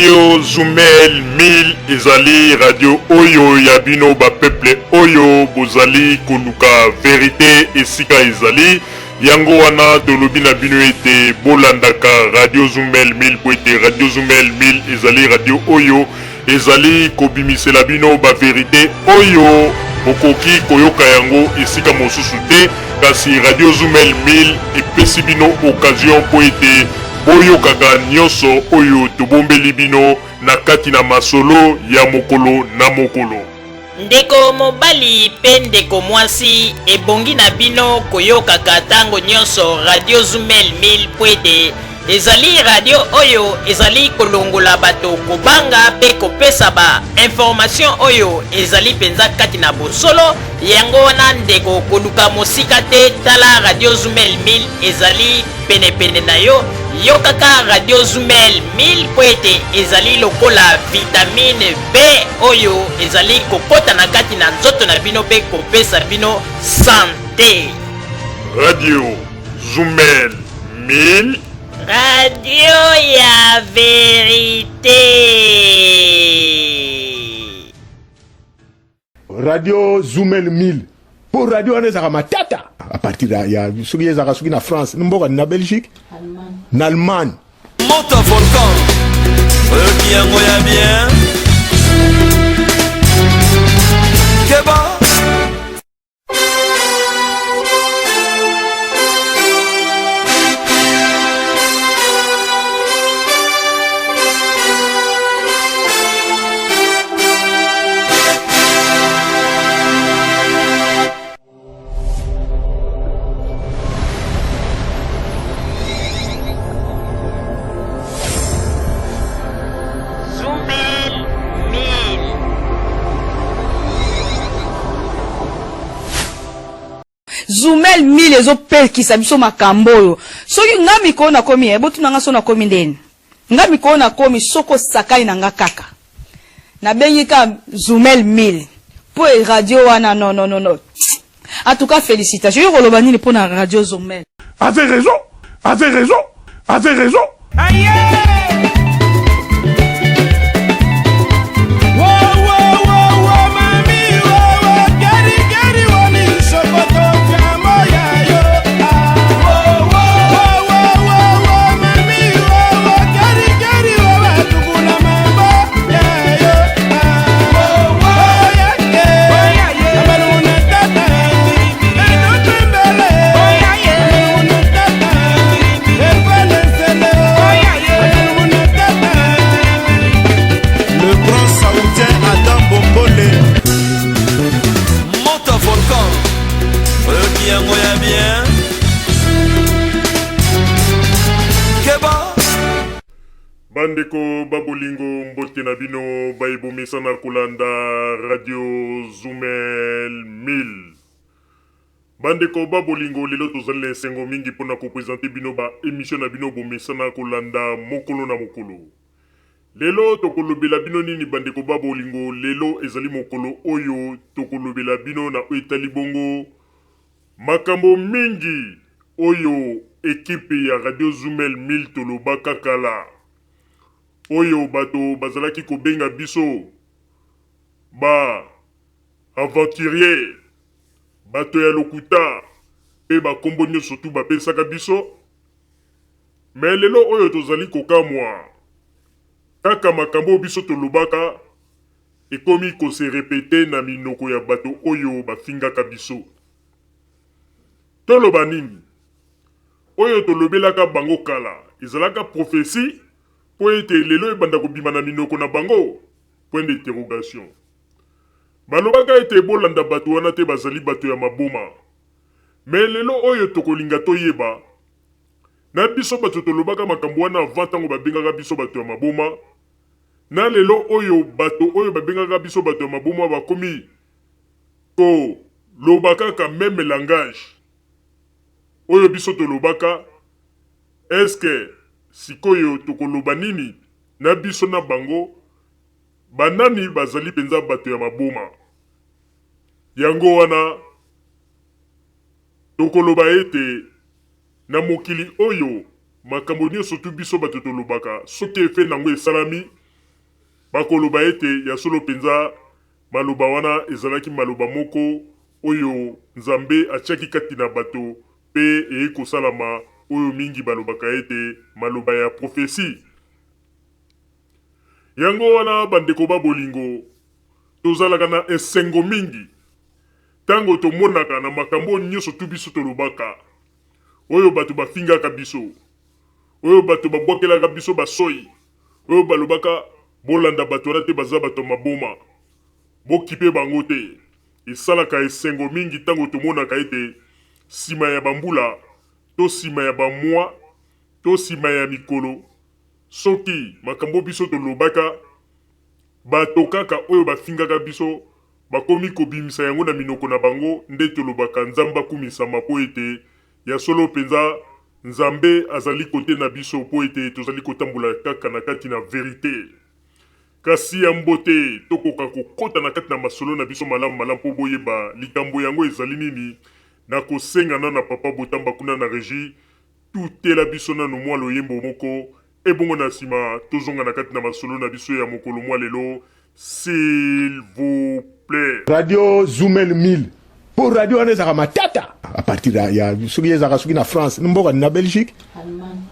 Radio Zumel 1000 ezali radio oyo ya bino ba peuple oyo bozali koluka verite esika ezali. Yango wana tolobi na bino ete bolandaka Radio Zumel 1000 po ete Radio Zumel 1000 ezali radio oyo ezali kobimisela bino ba verite oyo bokoki koyoka yango esika mosusu te, kasi Radio Zumel 1000 epesi bino occasion mpo ete boyokaka nyonso oyo tobombeli bino na kati na masolo ya mokolo na mokolo. Ndeko mobali pe ndeko mwasi, ebongi na bino koyokaka tango nionso Radio Zumel 1000 po ete ezali radio oyo ezali kolongola bato kobanga pe kopesa ba information oyo ezali penza kati na bosolo. Yango wana ndeko, koluka mosika te, tala Radio Zumel 1000 ezali penepene na yo. Yokaka Radio Zumel 1000 mpo ete ezali lokola vitamine B oyo ezali kokota na kati na nzoto na bino mpe kopesa bino sante. Radio Zumel 1000. Radio ya verite. Radio Zumel 1000 po radio wana ezalaka matata à partir ya soki ezalaka soki na France mboka na Belgique na Allemagne. Moto volcan oyoki yango ya bien keba. Zumel 1000 ezopekisa biso makambo oyo. Soki nga mikolo nakomi, eh, botuna nga so nakomi ndeni. Nga mikolo nakomi soko osakani na nga kaka. Nabengi ka Zumel 1000 po e radio wana non non non non. En tout cas félicitations. Yo koloba nini pona radio Zumel? Avait raison, avait raison, avait raison. Le grand saoudien Adam Bombole. Moto volcan. Oyoki yango ya bien. Keba. Bandeko ba bolingo mbote na bino baye bomesana kolanda radio Zumel 1000. Bandeko ba bolingo lelo tozali na esengo mingi pona ko presenter bino ba emission na bino bomesana kolanda mokolo na mokolo. Lelo tokolobela bino nini bandeko ba bolingo lelo ezali mokolo oyo tokolobela bino na oyo etali bongo makambo mingi oyo equipe ya radio Zumel 1000 tolobaka kala oyo bato bazalaki kobenga biso ba aventurier bato ya lokuta pe ba kombo nionso tout bapesaka biso mais lelo oyo tozali kokamwa kaka makambo oyo biso tolobaka ekomi ko se repeter na minoko ya bato oyo bafingaka biso. Toloba nini? Oyo tolobelaka bango kala ezalaka prophetie po ete lelo ebanda kobima na minoko na bango? Point d'interrogation. Balobaka ete bolanda bato wana te bazali bato ya maboma. Mais lelo oyo tokolinga toyeba, na biso bato tolobaka makambo wana avant tango babengaka biso bato ya maboma, na lelo oyo bato oyo babengaka biso bato ya maboma bakomi koloba kaka meme langage oyo biso tolobaka, est-ce que sikoyo tokoloba nini na biso na bango? Banani bazali mpenza bato ya maboma? Yango wana, tokoloba ete na mokili oyo, makambo nyonso tu biso bato tolobaka, soki effet na yango esalami, Bakoloba ete ya solo mpenza maloba wana ezalaki maloba moko oyo Nzambe atiaki kati na bato mpe eyei kosalama, oyo mingi balobaka ete maloba ya profesi. Yango wana, bandeko ba bolingo, tozalaka na esengo mingi ntango tomonaka na makambo oyo nyonso tu biso tolobaka, oyo bato bafingaka biso, oyo bato babwakelaka biso basoi, oyo balobaka bolanda bato wana te, baza bato ya maboma, bokipe bango te. Esalaka esengo mingi ntango tomonaka ete nsima ya bambula to nsima ya bamwa to nsima ya mikolo, soki makambo biso tolobaka, bato kaka oyo bafingaka biso bakomi kobimisa yango na minoko na bango, nde tolobaka Nzambe akumisama mpo ete ya solo mpenza Nzambe azali kote na biso mpo ete tozali kotambola kaka na kati na verite. Kasi yambo te tokoka kokota na kati na masolo na biso malamu malamu mpo boyeba likambo yango ezali nini, nakosenga nanu na Papa Botamba kuna na regie tutela biso nanu mwa loyembo moko, ebongo na sima tozonga na kati na masolo na biso ya mokolo mwa lelo, s'il vous plait. Radio Zumel 1000 po radio wana ezalaka matata à partir ya, ya soki ezalaka soki na France mboka na Belgique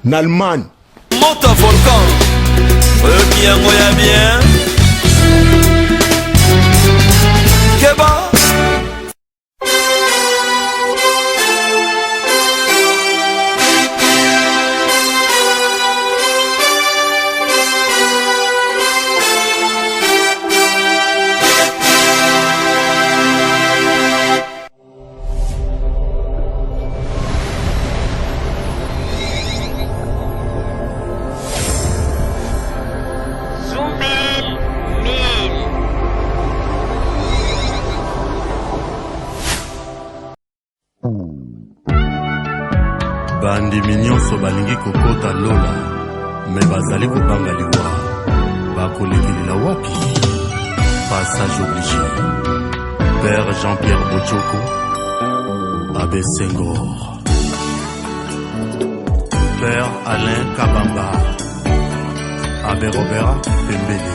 na Allemagne. Moto volcan oyoki yango ya bien keba. Zumel 1000. Bandimi nyonso balingi kokota lola, me bazali kobanga liwa. Bakolekelela wapi? Passage obligé. Père Jean-Pierre Bojoko, Abbé Senghor. Père Alain Kabamba, Abbé Robert Pembele.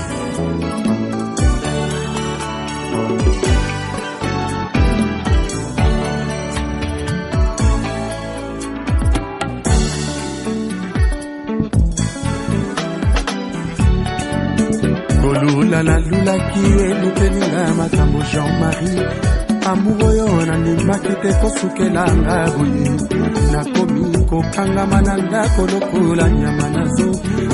Kolula nalulaki elukeli nga makambo Jean-Marie, amour oyo nandimaki te kosukela nga boye. Nakomi kokangama na ndako lokola nyama nazo,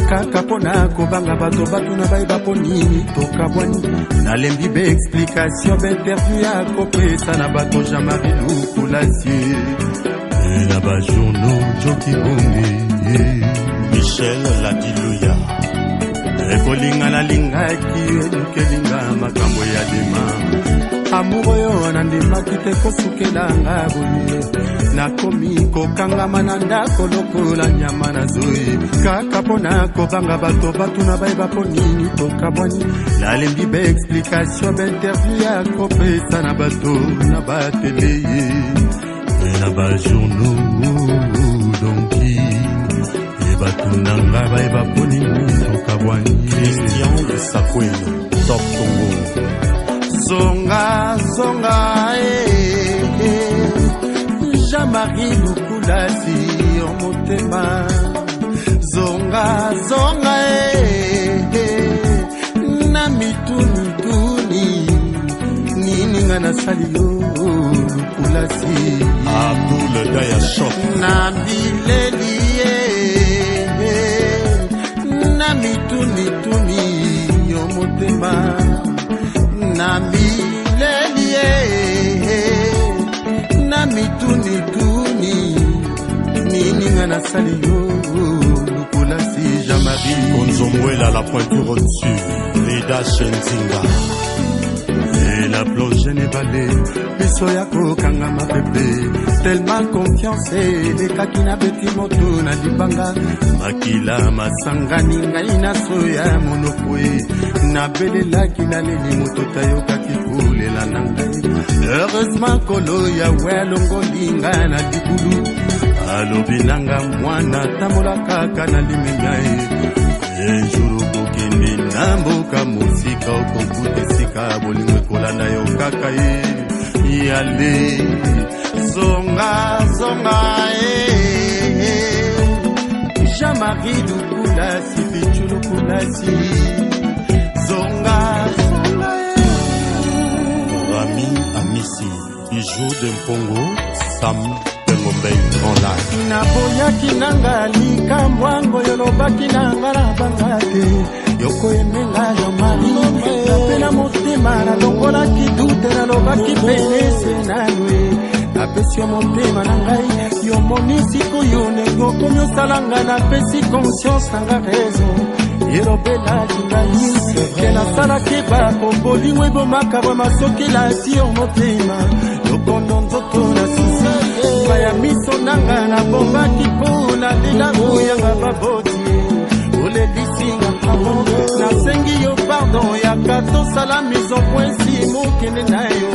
kaka mpo na kobanga bato batuna bayeba mpo nini tokabwani. Nalembi ba explication, ba interview ya kopesa na bato. Jean-Marie Lukulasi na bajournaux Joki Bonge, Michel Ladiluya. Ekolinga nalingaki elukelinga makambo ya dema, amour oyo nandimaki te kosukela nga boye. Nakomi kokangama na ndako lokola nyama na zoi, kaka mpo na kobanga bato batuna bayeba mpo nini tokabwani. Nalembi ba explication, ba interview ya kopesa na bato na batele na bajournaux, donki e batuna nga bayeba mpo nini tokabwani. Christian Lusakweno, Top Congo. Zonga, zonga, eh, eh. Jean-Marie Lukulasi yo motema, zonga, zonga, eh, eh. Na mitunituni nini nga nasali yo Lukulasi. Abdul Daya Shop. Na bileli ye, na mitunituni yo motema, na bileli ye, na mitunituni nini nga nasali yo Lukulasi Jean-Marie. Konzongwela la pointure au-dessus, Rida Shenzinga. E na plonge nebale miso ya kokangama pepe, tellement confiance elekaki, nabeti moto na libanga, makila masangani ngai na soya monoko e nabelelaki, naleli, moto tayokaki kolela na ngai. Heureusement kolo Yawe alongoli ngai na libulu, alobi nanga mwana tambola kaka na limemia ye, un jour okokende na mboka. Luka mosika okokuta esika bolingo ekolanda yo kaka ye yale zonga zonga eh. Jean-Marie Lukulasi Pichu Lukulasi zonga zonga eh. Rami Amisi Bijou de Mpongo Sam Pengombei Grand Lac. Naboyaki nanga likambo yango yolobaki nanga na banga te yokoyemenga Jean-Marie nape na motema nalongolaki dute nalobaki penese nanwe napesi yo motema na ngai yomoni sikoyo ndenge okomi osala nga napesi conscience na nga raison elobelaki ngai ke nasalaki bako bolingo ebomaka bwama soki lati yo motema lokondo nzoto na susi ma ya miso nanga nabombaki mpo nalela oyanga baboti olelisinga nasengi yo pardon yaka tosala mise au point si mokende na yo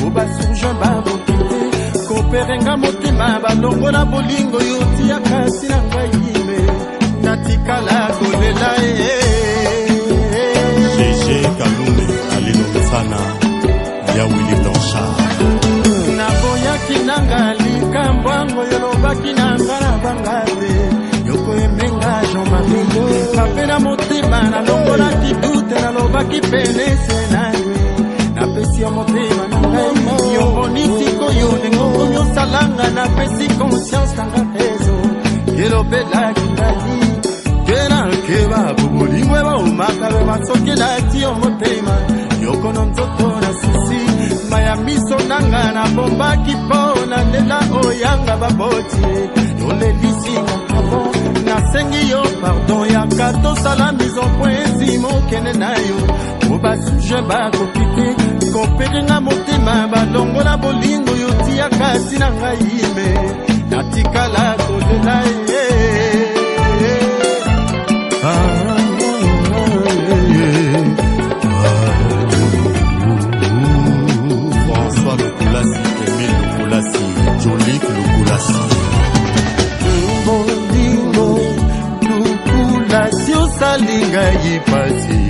po basurgin baboki te koperenga motema balongola bolingo yo tiaka si na ngai me natikala kolela ye GG Kalume Alino Msana ya Willy Blanchard naboyaki nanga likambo yango yolobaki nanga na banga te yokoyemenga Jean-Marie mabe na motema nalongolaki dute nalobaki penese na yo napesi yo motema na ngai yomoni sikoyo ndenge okomi osalanga napesi conscience nanga rezo elobelaki ngai kena keba bobolingo ebaomaka bebasokelati yo motema yokono nzoto na susi maya miso nanga nabombaki mpo na lela oyanga baboti olelisi nga nasengi yo pardon yaka tosala mise au point nsima okende na yo po basujet bakoki te koperenga motema balongola bolingo yo tia kasi na ngai me natikala kolela ye ah, François Lukulasi, Emile Lukulasi, Jolik Lukulasi. Bolingo Lukulasi osali ngai pasi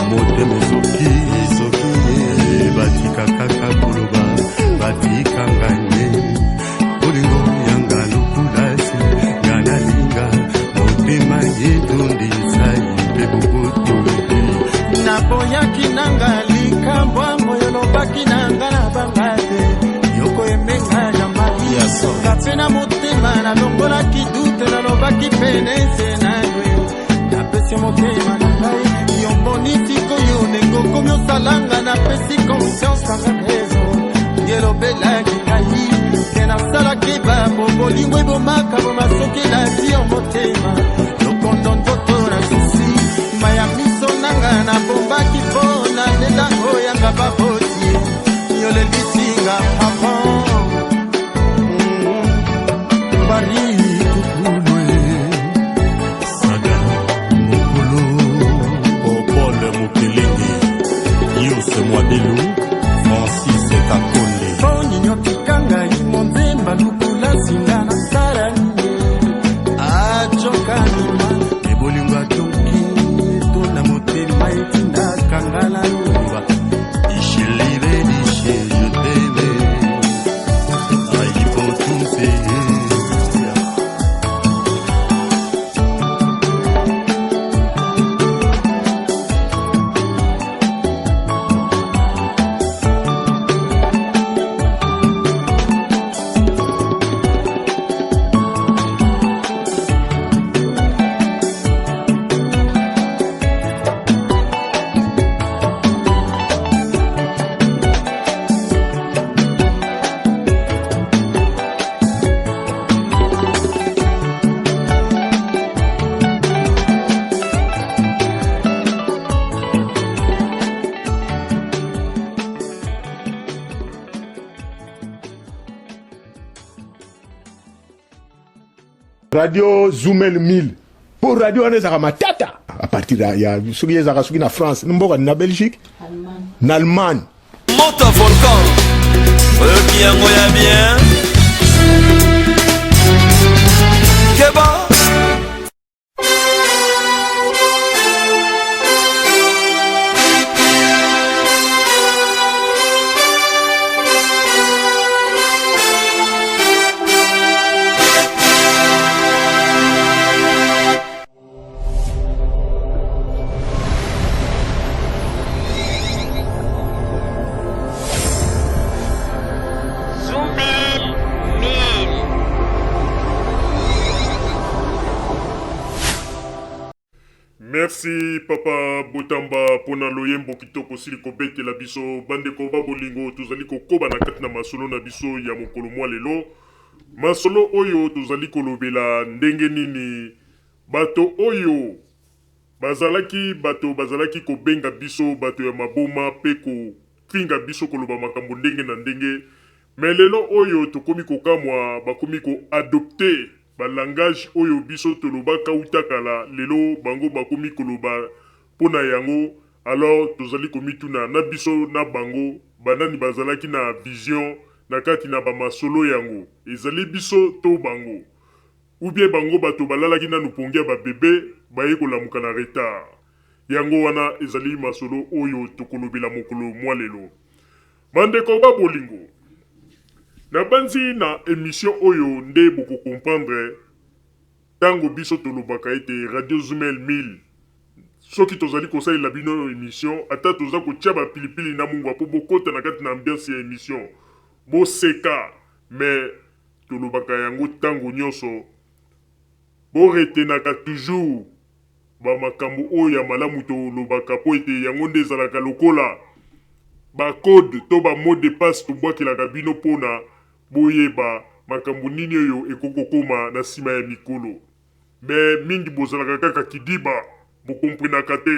motema ezoki ezoki ye batika kaka koloba batika ngai nde bolingo yanga Lukulasi nga nalinga motema etondisa ye mpe boboto naboyaki nanga likambo yango yolobaki nanga na banga te yokoyemenga Jean-Marie kape na motema nalongolaki dute nalobaki penese na yo napesi motema na ngai yomoni sikoyo ndenge okomi osalanga napesi conscience nanga rezo elobelaki ngai ke nasalaki babo bolingo ebomaka boma soki lati yo motema lokondo nzoto na susi maya miso nanga nabombaki mpo nalela oyanga baboti yolelisinga avant bari tukulwe Saga Mokolo Popol Mokelenge Yus Mwadelu Francis Kakonde onyinyotika ngai monzemba lukula singa nasala nini acoka nima ebolingo atoki etonda motema etindaka nga naloba Ishilibe dishe je t'aime Ayipotumse Radio Zumel 1000 mpo radio wana ezalaka matata à partir ya soki ezalaka soki na France mboka na Belgique na Allemagne Moto volcan oyoki yango ya bien keba. Merci papa Botamba pona loyembo kitoko osili kobetela biso. Bandeko ba bolingo, tozali kokoba na kati na masolo na biso ya mokolo mwa lelo. Masolo oyo tozali kolobela ndenge nini bato oyo bazalaki bato bazalaki kobenga biso bato ya maboma pe kofinga biso koloba makambo ndenge na ndenge, mais lelo oyo tokomi kokamwa bakomi ko adopter Ba langage oyo biso tolobaka wuta kala lelo bango bakomi koloba mpo na yango alors tozali komituna na biso na bango banani bazalaki na vision na kati na ba masolo yango ezali biso to bango? Ou bien bango bato balalaki nanu pongi ya ba bebe baye kolamuka na retard? Yango wana ezali masolo oyo tokolobela mokolo mwa lelo. Bandeko ba bolingo, nabanzi na emission oyo nde boko comprendre tango biso tolobaka ete Radio Zumel 1000 soki tozali kosalela bino emission ata toza kotia ba pilipili na mungwa po bokota na kati na ambiance ya emission boseka mais tolobaka yango tango nionso bo retenaka toujours ba makambo oyo ya malamu tolobaka mpo ete yango nde ezalaka lokola ba code to ba mot de passe tobwakelaka bino mpo na boyeba makambo nini oyo ekoki kokoma na nsima ya mikolo. Mais mingi bozalaka kaka kidiba, bo comprenaka te.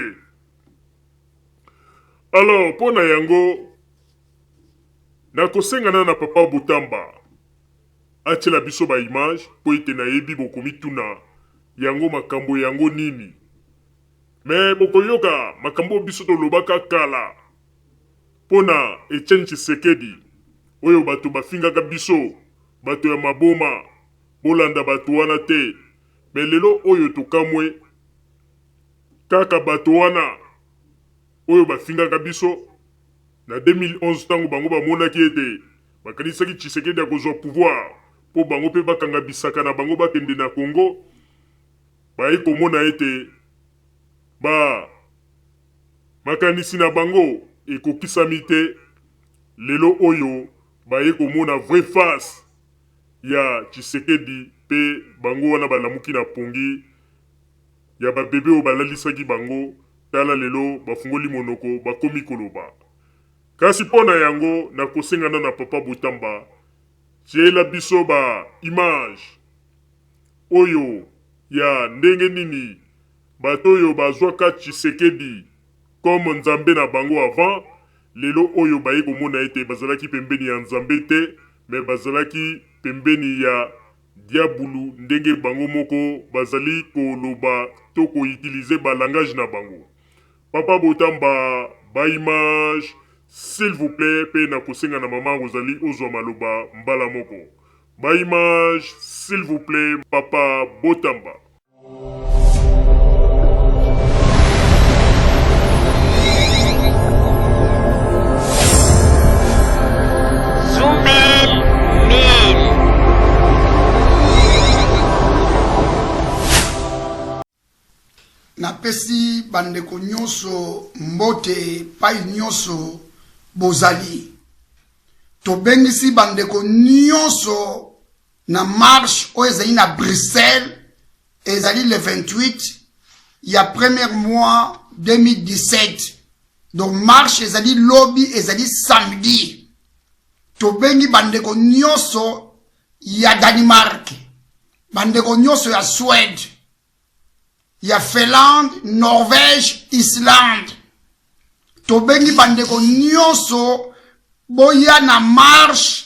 Alors mpo na yango nakosenga na na papa Botamba atiela biso ba image mpo ete nayebi bokomituna yango makambo yango nini. Mais bokoyoka makambo oyo biso tolobaka kala mpo na Etienne Tshisekedi oyo bato bafingaka biso bato ya maboma bolanda bato wana te mais lelo oyo tokamwe kaka bato wana oyo bafingaka biso na 2011 tango bango bamonaki ete bakanisaki Tshisekedi akozwa pouvoir mpo bango mpe bakanga bisaka na bango bakende na Congo, baye komona ete ba makanisi na bango ekokisami te. Lelo oyo baye komona vraie face ya Tshisekedi mpe bango wana balamuki na pongi ya ba bebe oyo balalisaki bango, tala lelo bafungoli monoko bakomi koloba. Kasi mpo na yango nakosenga na na papa Botamba tiela biso ba image oyo ya ndenge nini bato oyo bazwaka Tshisekedi comme Nzambe na bango avant, lelo oyo baye komona ete bazalaki pembeni ya Nzambe te mais bazalaki pembeni ya diabulu ndenge bango moko bazali koloba to ko utiliser ba langage na bango. Papa Botamba ba image s'il vous plait pe nakosenga na maman Rosalie ozwa maloba mbala moko. Ba image s'il vous plait papa Botamba. Zumel 1000. Napesi bandeko nyonso mbote epai nyonso bozali. Tobengisi bandeko nyonso na marche oyo ezali na Bruxelles, ezali le 28 ya premier mois 2017. Donc marche ezali lobi, ezali samedi. Tobengi bandeko nyonso ya Danemark, bandeko nyonso ya Suède, ya Finlande, Norvège, Islande. Tobengi bandeko nyonso boya na marche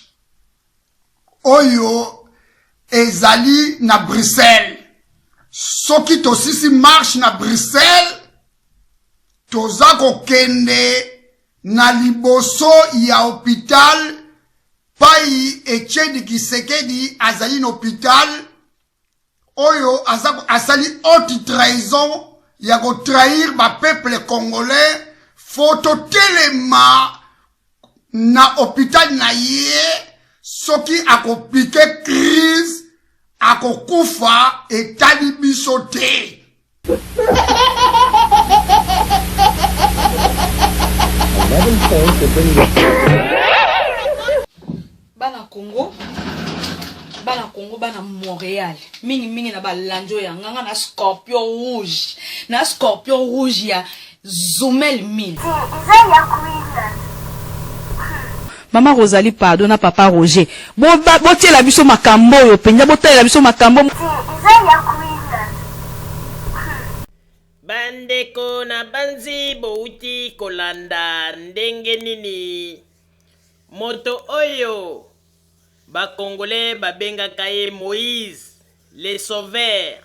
oyo ezali na Bruxelles. Soki tosisi marche na Bruxelles, toza kokende na liboso ya hopital pai Etienne Kisekedi azali na hopital oyo aza asali haute trahison ya kotrahir ba peuple congolais fo totelema na hopital na ye soki akopike crise akokufa etali biso te. Bana Congo, Bana Congo, bana Montréal, mingi mingi na balandi oyo ya nga, nga na scorpion rouge, na scorpion rouge ya Zumel 1000. Mama Rosalie pardon na papa Roger botiela biso makambo oyo mpenza, botalela biso makambo. Bandeko nabanzi bowuti kolanda ndenge nini moto oyo ba congolais babengaka ye Moïse le sauveur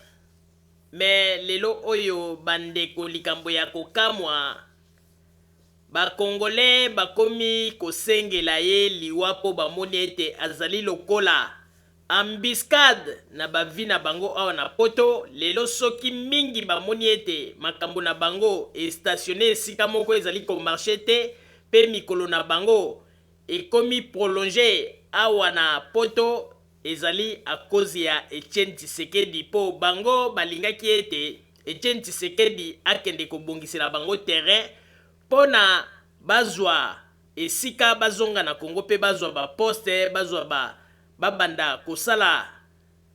mais lelo oyo bandeko likambo ya kokamwa ba congolais bakomi kosengela ye liwa mpo bamoni ete azali lokola Embuscade na ba vie na bango awa na poto, lelo soki mingi bamoni ete makambo na bango e stationner esika moko ezali ko marcher te pe mikolo na bango ekomi prolonger awa na poto ezali à cause ya Etienne Tshisekedi po bango balingaki ete Etienne Tshisekedi akende kobongisela bango terrain pona bazua Esika bazonga na Congo pe bazwa ba poste, bazwa ba babanda kosala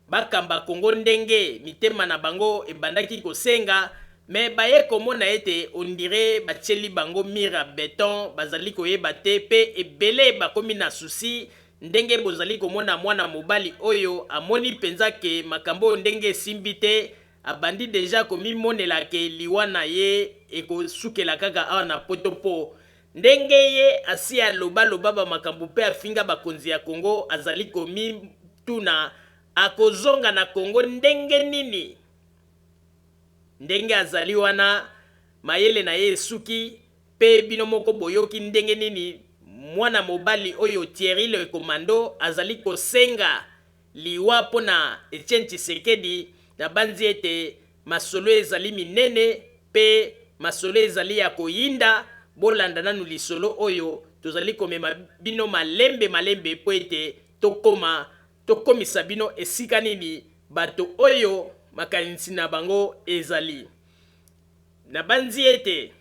bakamba Congo ndenge mitema na bango ebandaki kosenga, mais baye komona ete on dirait batieli bango mur ya beton, bazali koyeba te pe ebele bakomi na souci ndenge bozali komona mwana mobali oyo amoni penza ke makambo oyo ndenge esimbi te, abandi dejà komimonela ke liwa na ye ekosukela kaka awa na poto po Ndenge ye asi aloba loba ba makambo pe afinga bakonzi ya Congo azali komituna akozonga na Congo ndenge nini? Ndenge azali wana mayele na ye esuki pe bino moko boyoki ndenge nini mwana mobali oyo Thierry le commando azali kosenga liwa mpo na Etienne Tshisekedi, nabanzi ete masolo ezali minene mpe masolo ezali ya koyinda, bolanda nanu lisolo oyo tozali komema bino malembe malembe mpo ete tokoma tokomisa bino esika nini bato oyo makanisi na bango ezali. Nabanzi ete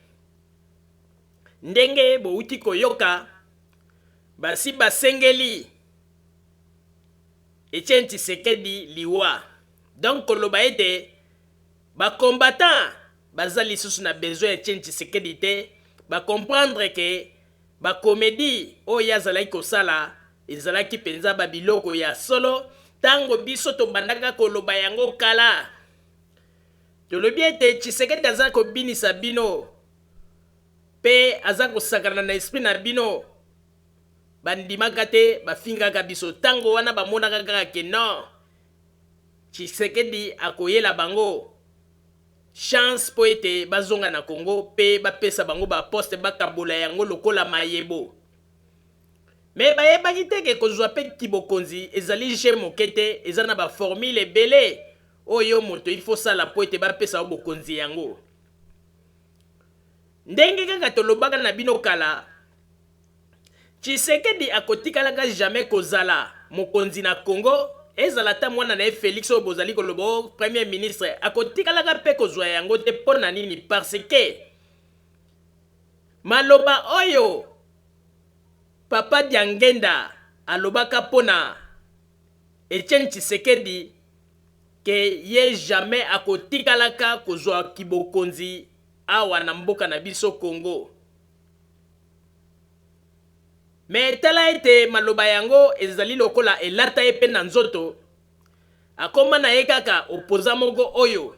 ndenge bowuti koyoka, basi basengeli. Etienne Tshisekedi liwa donc koloba ete ba combattants baza lisusu na besoin ya Etienne Tshisekedi te, ba comprendre que ba comedie oyo ye azalaki kosala ezalaki penza ba biloko ya solo tango biso tobandaka koloba yango kala. Tolobi ete Tshisekedi aza kobinisa bino pe aza kosakana na esprit na bino. Ba ndimaka te ba fingaka biso tango wana ba monaka kaka ke non Tshisekedi akoyela bango chance po ete bazonga na Congo pe ba pesa bango ba poste ba kabola yango lokola mayebo. Mais bayebaki te ke kozua pe kibokonzi ezali jeu moke te eza na ba formule ebele oyo moto il faut sala po ete ba pesa yo bokonzi yango. Ndenge kaka tolobaka na bino kala Tshisekedi akotikalaka jamais kozala mokonzi na Congo, ezala ata mwana na ye Felix oyo bozali koloba oh premier ministre, akotikalaka pe kozua yango te pona nini? Parce que maloba oyo papa Diangenda alobaka pona Etienne Tshisekedi ke ye jamais akotikalaka kozua kibokonzi awa na mboka na biso Congo. Mais tala ete maloba yango ezali lokola elata ye pe na nzoto, akoma na ye kaka opposant moko oyo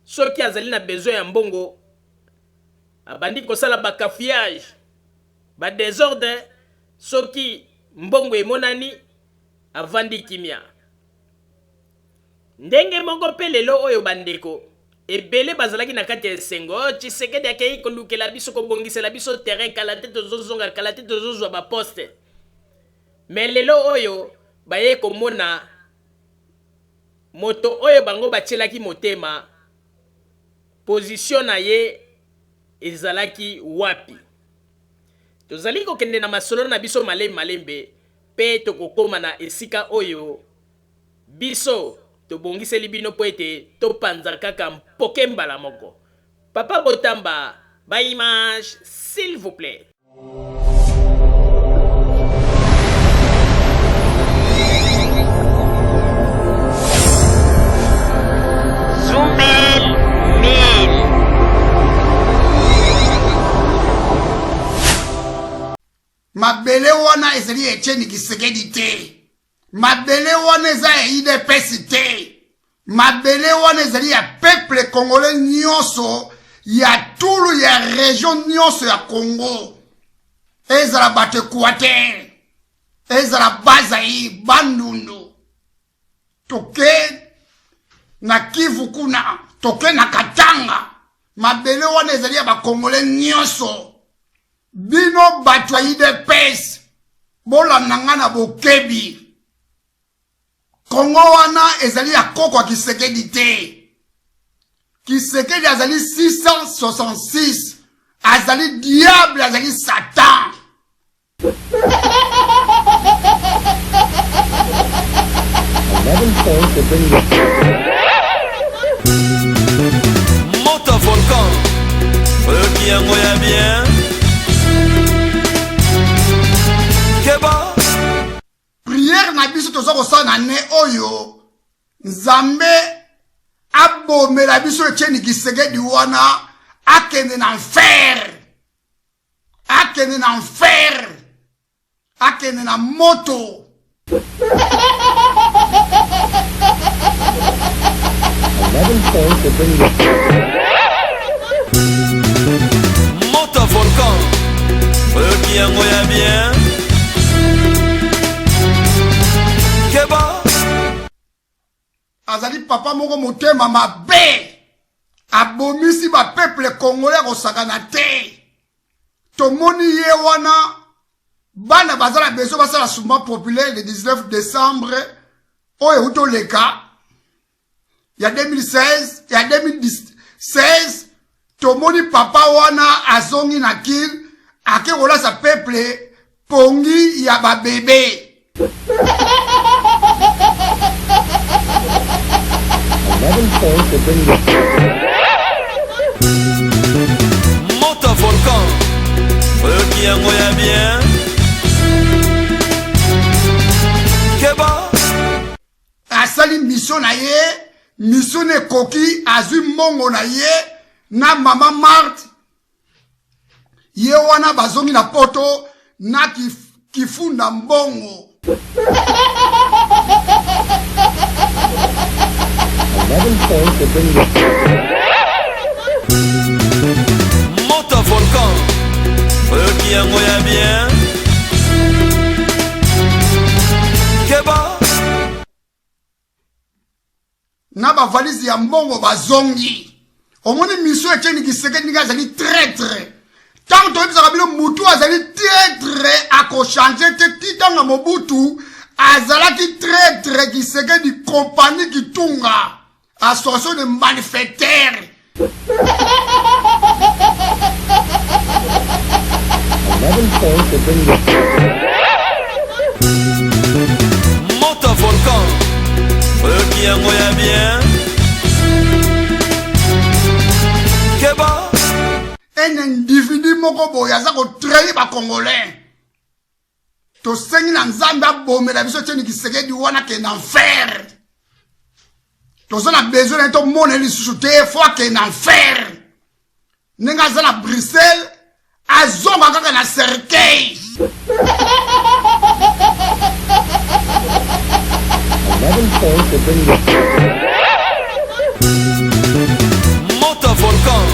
soki azali na besoin ya mbongo abandi kosala ba cafouillage, ba desordre, soki mbongo emonani avandi kimia. Ndenge moko mpe lelo oyo bandeko ebele bazalaki na kati ya esengo, oh, Tshisekedi akei kolukela biso, kobongisela biso terrain, kala te tozozonga, kala te tozozwa ba poste. Mais lelo oyo baye komona moto oyo bango batielaki motema, position na ye ezalaki wapi? Tozali kokende na masolo na biso malembe malembe mpe tokokoma na esika oyo Biso tobongiseli bino mpo ete topanza kaka mpoke mbala moko. Papa Botamba ba images s'il vous plait. Mabele wana ezali ya Etienne Kisekedi te. Mabele wana eza ya UDPS te. Mabele wana ezali ya peuple congolais nyonso ya tulu ya region nyonso ya Congo. Ezala bato Equateur, ezala Bazaï, Bandundu. Toke na Kivu kuna, toke na Katanga. Mabele wana ezali ya ba congolais nyonso. Bino bato ya UDPS bolanda nga na bokebi. Kongo wana ezali ya koko ya Kisekedi te. Kisekedi azali 666, azali diable, azali Satan. Moto volcan oyoki yango ya bien keba priere na biso toza kosala na ne oyo nzambe abomela biso etieni kisekedi wana akende na enfer akende na enfer akende na moto. Moto volcan oyoki yango ya bien keba Azali papa moko motema mabe, abomisi ba peuple congolais akosakana te. Tomoni ye wana bana baza na besoin basala soulèvement populaire le 19 décembre oyo euti oleka ya 2016 ya 2016 tomoni papa wana azongi na kin ake kolasa peuple pongi ya babebe. Moto volcan oyoki yango ya bien keba asali mission na ye mission na ekoki azwi mbongo na ye na mama Marthe ye wana bazongi na poto na kif, kifunda mbongo Moto volcan oyoki yango ya bien keba na ba valise ya mbongo bazongi omoni mission etieni kisekedi ndenge azali traitre ntango toyebisaka bino motu azali traitre akochange te ti ntango ya mobutu azalaki traitre kisekedi compagnie kitunga association de malfaiteurs Moto volcan oyoki yango ya bien keba un individu moko boye aza kotrahi bacongolais tosengi na nzambe abomela biso tieni kisekedi wana akende na enfer toza na besoin na ye tomona ye lisusu te fo akende na enfer ndenge aza na bruxelles azonga kaka na cercueil Moto volcan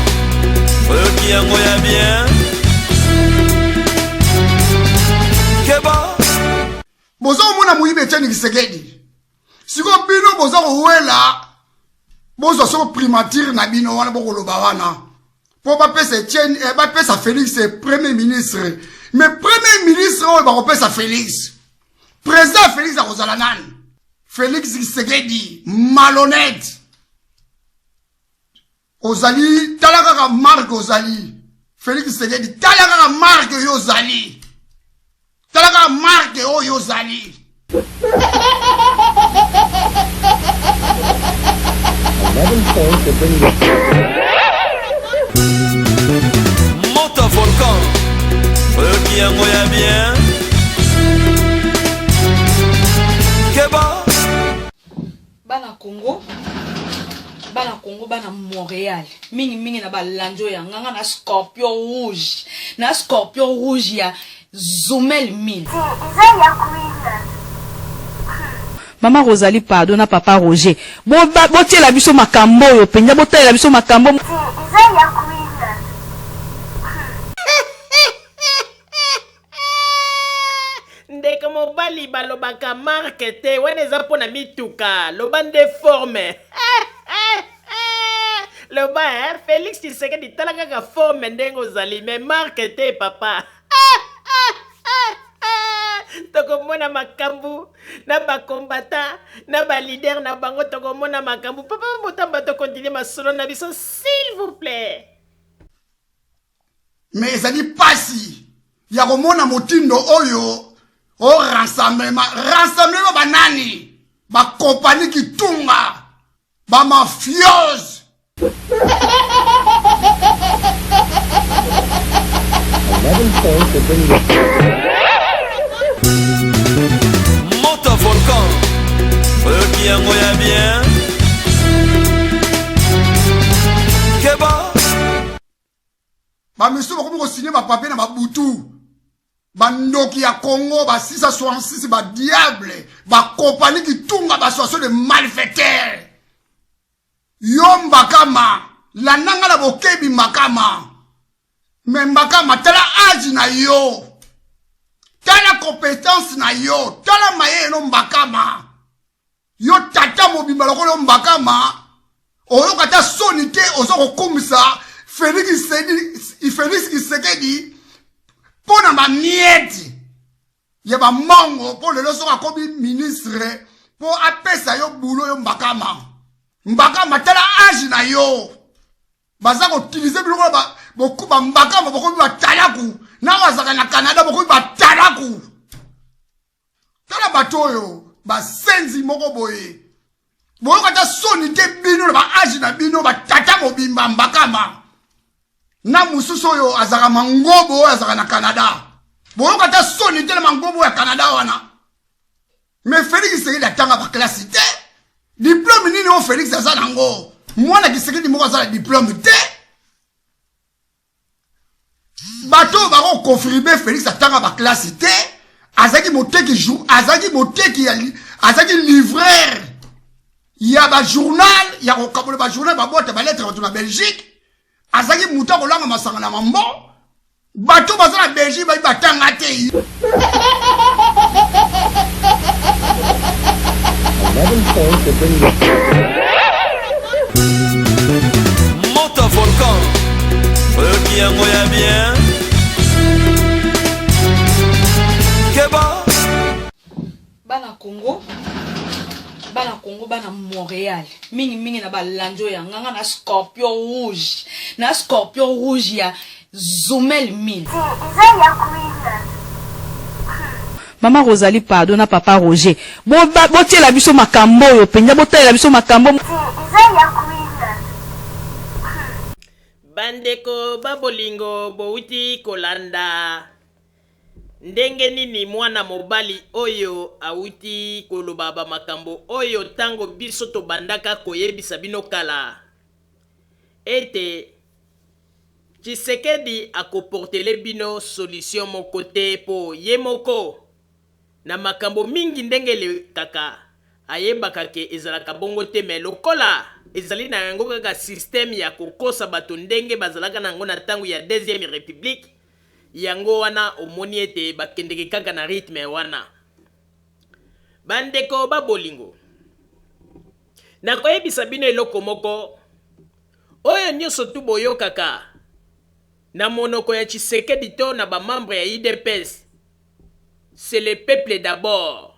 oyoki yango ya bien keba boza komona moyibi etienne kisekedi sikoyo bino boza kowela bozwa soko primature na bino wana bokoloba wana mpo bapesa etienne eh, bapesa félix eh, premier ministre mais premier ministre oyo bakopesa félix président félix akozala nani félix kisekedi malhonnête ozali tala kaka marke ozali Felix Tshisekedi tala kaka marke oyo ozali tala kaka marke oyo ozali Moto volcan oyoki yango ya bien keba Bana Congo, bana Congo, bana Montréal, mingi mingi na balandi oyo ya nga, nga na scorpion rouge, na scorpion rouge ya Zumel 1000. Mama Rosalie pardon na papa Roger botiela biso makambo oyo mpenza botalela biso makambo. Ndeko mobali balobaka marque te wana eza mpo na mituka loba nde forme loba eh? Felix Tshisekedi tala kaka forme ndenge ozali mais marque te papa. Tokomona makambo na ba combattant na ba leader na bango, tokomona makambo papa Mutamba. Tokontinue masolo na biso s'il vous plaît. Mais ezali pasi ya komona motindo oyo o rassemblement, rassemblement banani, bakompani kitunga, bamafiose. Moto volcan oyoki yango ya bien keba. Bamisusu bakomi kosigne bapapier na babutu. Bandoki ya Congo ba 666, badiable, bakompani kitunga, baassociation de malfaiteurs. Yo Mbakama, landa nga na bokebi. Mbakama, me Mbakama, tala age na yo, tala compétence na yo, tala mayele no. Mbakama, yo tata mobimba lokola yo Mbakama, oyoka ata soni te? Oza kokumisa Félix Tshisekedi mpo na bamieti ya bamongo, mpo lelo soki akomi ministre mpo apesa yo bulo. Yo Mbakama, Mbakama, tala age na yo. Baza koutiliser biloko. Bambakama bokomi batalaku na oyo azalaka na Canada, bokomi batalaku. Tala bato oyo, basenzi moko boye. Boyoka ata soni te, bino na baage na bino, batata mobimba. Mbakama na mosusu oyo azalaka mangobo, oyo azalaka na Canada, boyoka ata soni te na mangobo ya Canada wana? Mais Félix Tshisekedi atanga baklasi te. Diplôme nini oyo Félix aza nango? Mwana Tshisekedi moko aza na diplôme te. Bato oyo bakoconfirme, Félix atanga baklasi te. Azalaki moteki, azalaki moteki, azalaki livreur ya bajournal, ya kokabola bajournal, babota balettre bato na Belgique. Azalaki moto akolanga masanga na mambo. Bato baza na Belgique bayi batanga te. Moto volcan oyoki yango ya bien keba. Bana Congo, bana Congo, bana Montréal, mingimingi na balandi oyo ya nganga na scorpion rouge, na scorpion rouge ya Zumel 1000. Mama Rosalie pardon na papa Roger, botiela biso makambo oyo mpenza, botalela biso makambo. Bandeko ba bolingo, bowuti kolanda ndenge nini mwana mobali oyo awuti koloba bamakambo oyo ntango biso tobandaka koyebisa bino kala ete Tshisekedi akoportele bino solution moko te, mpo ye moko na makambo mingi ndenge elekaka ayebaka ke ezalaka bongo te. Me lokola ezali na yango kaka système ya kokosa bato ndenge bazalaka na yango na ntango ya deuxième république, yango wana omoni ete bakendeke kaka na rythme wana. Bandeko ba bolingo, nakoyebisa bino eloko moko oyo nyonso tu boyokaka na monoko ya Tshisekedi to na bamembre ya UDPS, c'est le peuple d'abord,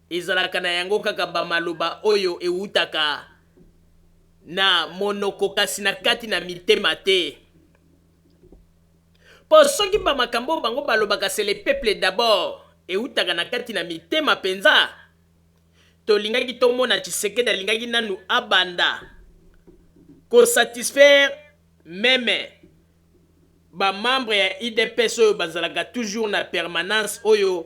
ezalaka na yango kaka bamaloba oyo ewutaka na monoko, kasi na kati na mitema te. Mpo soki bamakambo oyo bango balobaka, c'est le peuple d'abord, ewutaka na kati na mitema mpenza, tolingaki tomona Tshisekedi alingaki nanu abanda kosatisfaire même bamembre ya UDPS oyo bazalaka toujours na permanence. Oyo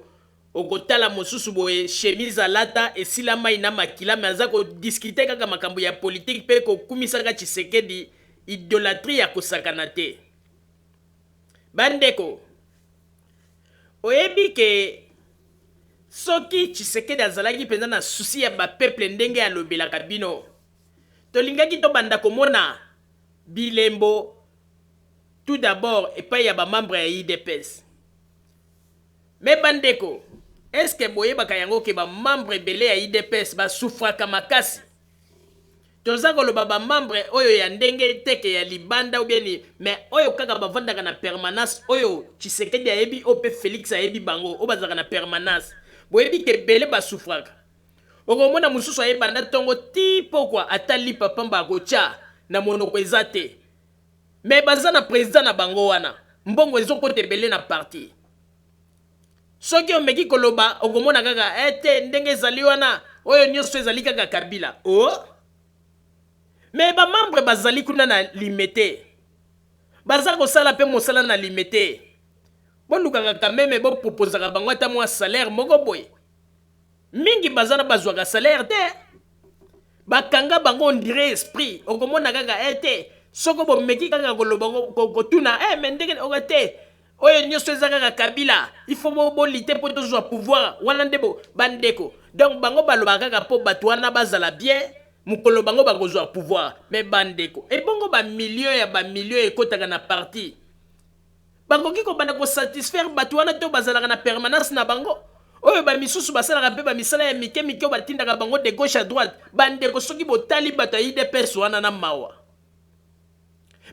okotala mosusu boye, chemise alata esila mai na makila, me aza kodiscuter kaka makambo ya politike mpe kokumisaka Tshisekedi, idolâtrie ya kosakana te. Bandeko, Oyebi ke soki Tshisekedi azalaki mpenza na souci ya ba peuple ndenge alobelaka bino, tolingaki tobanda komona bilembo tout d'abord epai ya ba membres ya udps. Mais bandeko, est ce que boyebaka yango ke ba membres ebele ya udps ba souffraka makasi? Toza koloba ba membres oyo ya ndenge te ke ya libanda ou bien nini, mais oyo kaka bavandaka na permanence oyo Tshisekedi ayebi oyo pe Felix ayebi bango oyo bazalaka na permanence. Boyebi ke ebele ba souffraka. Okomona mosusu aye banda tongo ti pokwa ata lipa pamba akotia na monoko eza te. Mais baza na president na bango wana, mbongo ezokota ebele na parti. Soki omeki koloba okomona kaka eh te ndenge ezali wana oyo nioso ezali kaka Kabila oh mais ba membre bazali kuna na limete baza kosala pe mosala na limete bolukaka kameme bo proposaka bango ata mua salaire moko boye mingi baza na bazwaka salaire te bakanga bango on dirait esprit okomona kaka eh te soko bomeki kaka koloba kotuna eh mais ndenge oka te Oyo nioso eza kaka kabila il faut bo bo lutter po tozua pouvoir wana nde bo ba ndeko donc bango balobaka kaka po batu wana bazala bien mukolo bango bakozua pouvoir mais ba ndeko ebongo ba millions ya ba millions ekotaka na parti bakoki kobanda ko satisfaire batu wana to bazalaka na permanence na bango oyo ba misusu basalaka pe ba misala ya mike mike oyo batindaka bango de gauche à droite ba ndeko soki botali bato ya udps wana na mawa.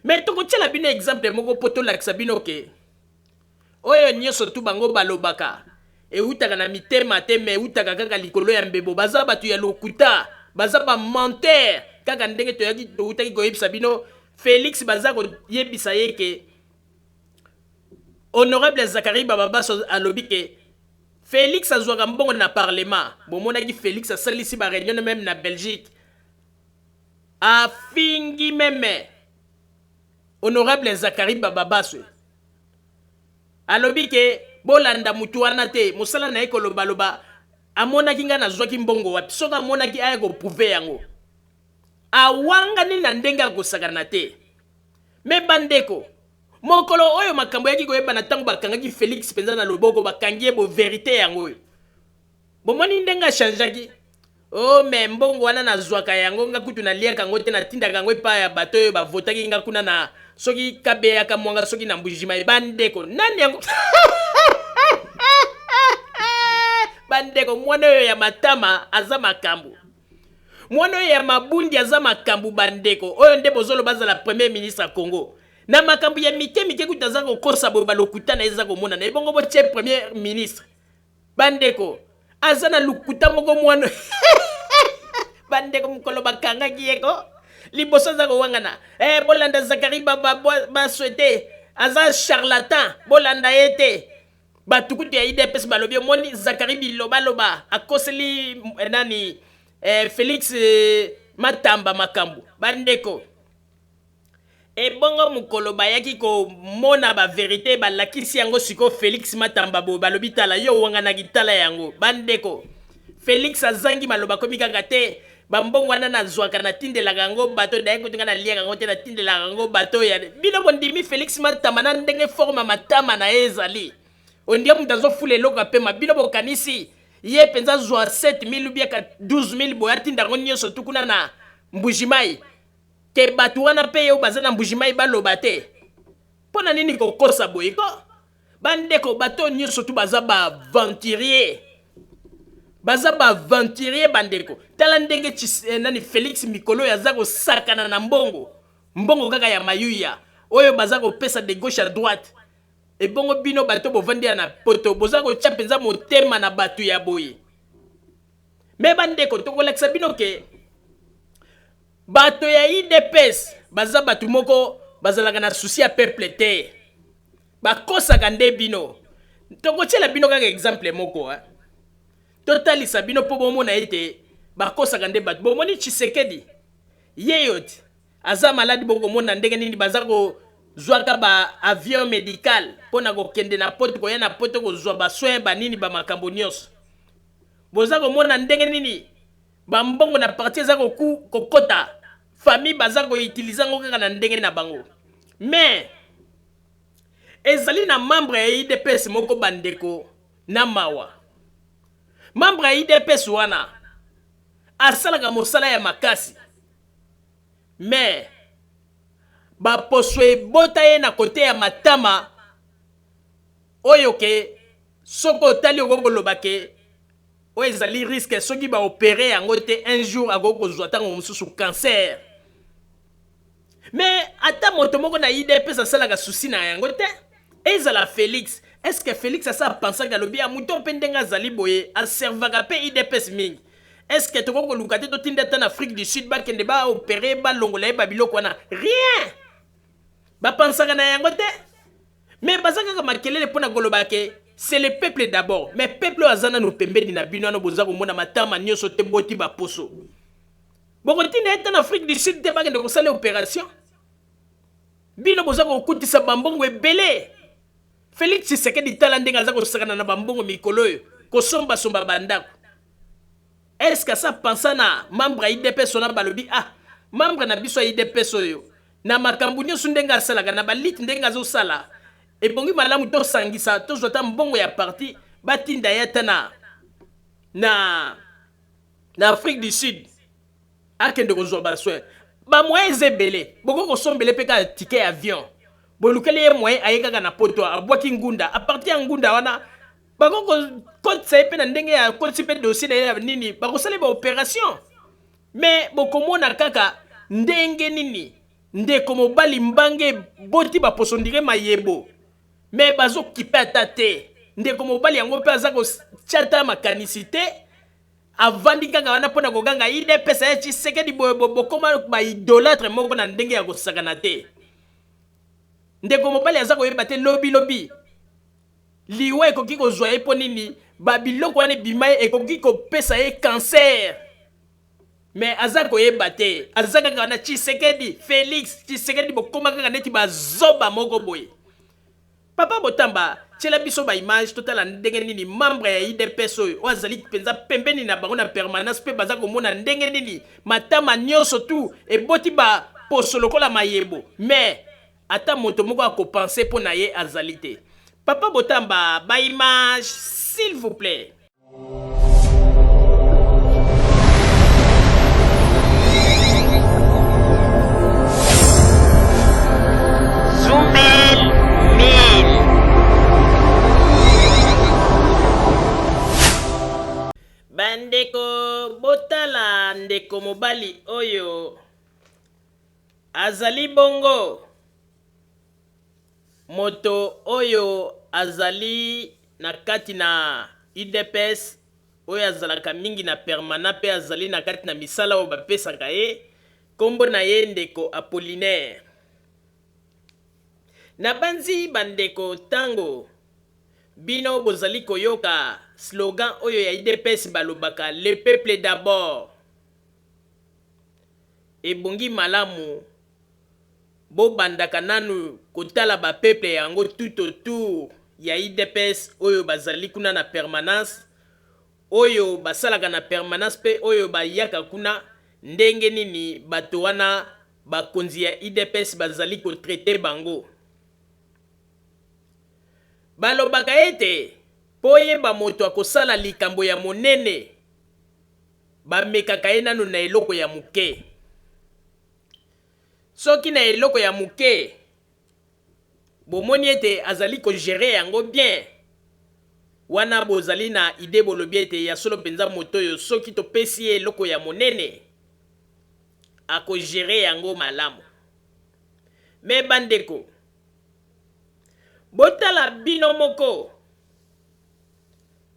Mais tokotiela bino exemple moko po tolakisa bino ke oyo nioso tu bango balobaka ewutaka na mitema te mais ewutaka kaka likolo ya mbebo. Baza batu ya lokuta, baza ba menteur kaka ndenge toyaki towutaki koyebisa bino Felix baza koyebisa ye ke honorable Zacharie Bababaso alobi ke Felix azwaka mbongo na parlement. Bomonaki Felix asalisi ba reunion meme na Belgique. Afingi meme honorable Zacharie Bababaswe. Alobi ke bolanda mutu wana te, mosala na ye koloba loba, amonaki nga nazwaki mbongo wapi? Soki amonaki aya ko prouver yango. Awangani na ndenge akosakana te. Mais bandeko, mokolo oyo makambo eyaki koyebana tango bakangaki Felix penza na loboko, bakangi ye bo verite yango oyo. Bomoni ndenge a changeaki? Oh mais mbongo wana nazwaka yango nga kutu naliaka yango te natindaka yango epa ya bato oyo ba votaki nga kuna na soki kabeya kamwanga soki na mbujimayi bandeko nani yango bandeko mwana oyo ya matama aza makambo mwana oyo ya mabundi aza makambo bandeko oyo nde bozoloba azala premier ministre ya Congo na makambo ya mike mike kutu aza kokosa boye balokuta na ye eza komonana ebongo botie premier ministre Bandeko aza na lokuta moko mwana bandeko mokolo bakangaki ye ko liboso aza kowangana eh, bolanda zakari baswe ba, te aza charlatan bolanda ye te bato kutu ya idps balobi omoni zakari bilobaloba akoseli eh, nani eh, felix eh, matamba makambo bandeko Ebongo mukolo bayaki ko mona ba verite ba lakisi yango sikoyo Felix Matamba boye balobi tala yo owanganaki tala yango ba ndeko Felix azangi maloba akomi kaka te ba mbongo wana nazwaka na tindelaka yango bato daye kutu nga naliaka yango te na tindelaka yango bato ya bino bondimi Felix Matamba na ndenge forme ya matama na ye ezali ondia moto azofula eloko ya pema bino bokanisi ye mpenza azwa 7000 ou bien 12000 boye atinda yango nyonso tu kuna na Mbujimayi Ke batu wana pe oyo baza na Mbujimayi baloba te? Pona nini kokosa boye ko? Ba ndeko bato oyo nioso tu baza ba aventurier. Baza ba aventurier ba ndeko. Tala ndenge Tshis, eh, nani Felix mikolo oyo aza kosakana na mbongo. Mbongo kaka ya mayuya oyo baza kopesa de gauche à droite. Ebongo bino bato bovandi ya na poto boza kotia mpenza motema na bato ya boye. Me bandeko tokolakisa bino ke Bato ya udps baza batu moko bazalaka na souci ya peuple te. Bakosaka nde bino. Tokotiela bino kaka exemple moko hein. Totalisa bino po bomona ete bakosaka nde batu. Bomoni Tshisekedi yeyo ti aza malade bokomona ndenge nini baza kozwaka ba avion medical pona kokende na poto koya na poto kozwa ba soins ba nini ba makambo nionso. Boza komona ndenge nini Ba mbongo na parti eza ko kokota famille baza ko utiliser yango kaka na ndenge na bango mais Ezali na membre ya udps moko bandeko na mawa. Membre ya udps wana asalaka mosala ya makasi mais baposo ebota ye na kote ya matama oyo ke soki otali okoki koloba ke oyo ezali risque soki ba opere yango te un jour akoki kozwa ntango mosusu cancer. Mais ata moto moko na udps asalaka souci na yango te. Ezala Felix, est ce que Felix asa pensaki alobi ya moto mpe ndenge azali boye aservaka mpe udps mingi, est ce que tokoki koluka te totinda ata na Afrique du Sud bakende ba opere balongola ye ba biloko wana? Rien, bapansaka na yango te. Mais baza kaka makelele pona koloba ke c'est le peuple d'abord. Mais peuple oyo aza nanu pembeni na bino wana boza komona matama nioso te boti ba poso. Bokotinda ye ata na Afrique du Sud te bakende kosala operation. Bino boza kokutisa ba mbongo ebele. Felix Tshisekedi tala ndenge aza kosakana na ba mbongo mikolo oyo kosomba somba ba ndako. Est ce que asa pensa na membre ya udps wana balobi ah membre na biso ya udps oyo na makambo nyonso ndenge asalaka na balite ndenge azosala ebongi malamu tosangisa tozwa ata mbongo ya parti batinda ye ata na na na Afrique du Sud akende kozwa ba soins. Ba moyen eza ebele, bokoki kosombele mpe kaka ticket ya avion, bolukeli ye moyen aye kaka na poto abwaki ngunda, a partir ya ngunda wana bakoki kokotisa ye mpe na ndenge ya kotisi mpe dossier na ye ya nini, bakosala ye ba operation. Mais bokomona kaka ndenge nini ndeko mobali mbange eboti ba poso ndire mayebo mais bazo kipe ata te. Ndeko mobali yango mpe aza kotia ata makanisi te, avandi kaka wana mpo na koganga udps ya Tshisekedi boye bokoma ba idolatre moko na ndenge ya kosakana te. Ndeko mobali aza koyeba te lobi lobi liwa ekoki kozwa ye mpo nini ba biloko wana ebima ye ekoki kopesa ye cancer mais aza koyeba te, aza kaka wana Tshisekedi Felix Tshisekedi, bokoma kaka neti bazoba moko boye. Papa Botamba, tiela biso ba image totala ndenge nini membre ya udps oyo oyo azali mpenza pembeni na bango na permanence mpe baza komona ndenge nini matama nyonso tu eboti ba poso lokola mayebo mais ata moto moko ako penser mpo na ye azali te. Papa Botamba, ba image s'il vous plait. Zumel 1000. Bandeko botala ndeko mobali oyo azali bongo Moto oyo azali na kati na udps oyo azalaka mingi na permanent pe azali na kati na misala oyo bapesaka ye, kombo na ye ndeko Apollinaire. Nabanzi bandeko tango bino bozali koyoka slogan oyo ya udps balobaka le peuple d'abord ebongi malamu Bobandaka nanu kotala ba peuple yango tout autour ya udps oyo bazali kuna na permanence, oyo basalaka na permanence pe oyo bayaka kuna, ndenge nini bato wana bakonzi ya udps bazali ko traiter bango. Balobaka ete po oyeba moto akosala likambo ya monene, bamekaka ye nanu na eloko ya moke. Soki na eloko ya muke bomoni ete azali ko gerer yango bien, wana bozali na idee bolobi ete ya solo penza moto oyo soki topesi ye eloko ya monene ako gerer yango malamu. Mais bandeko, botala bino moko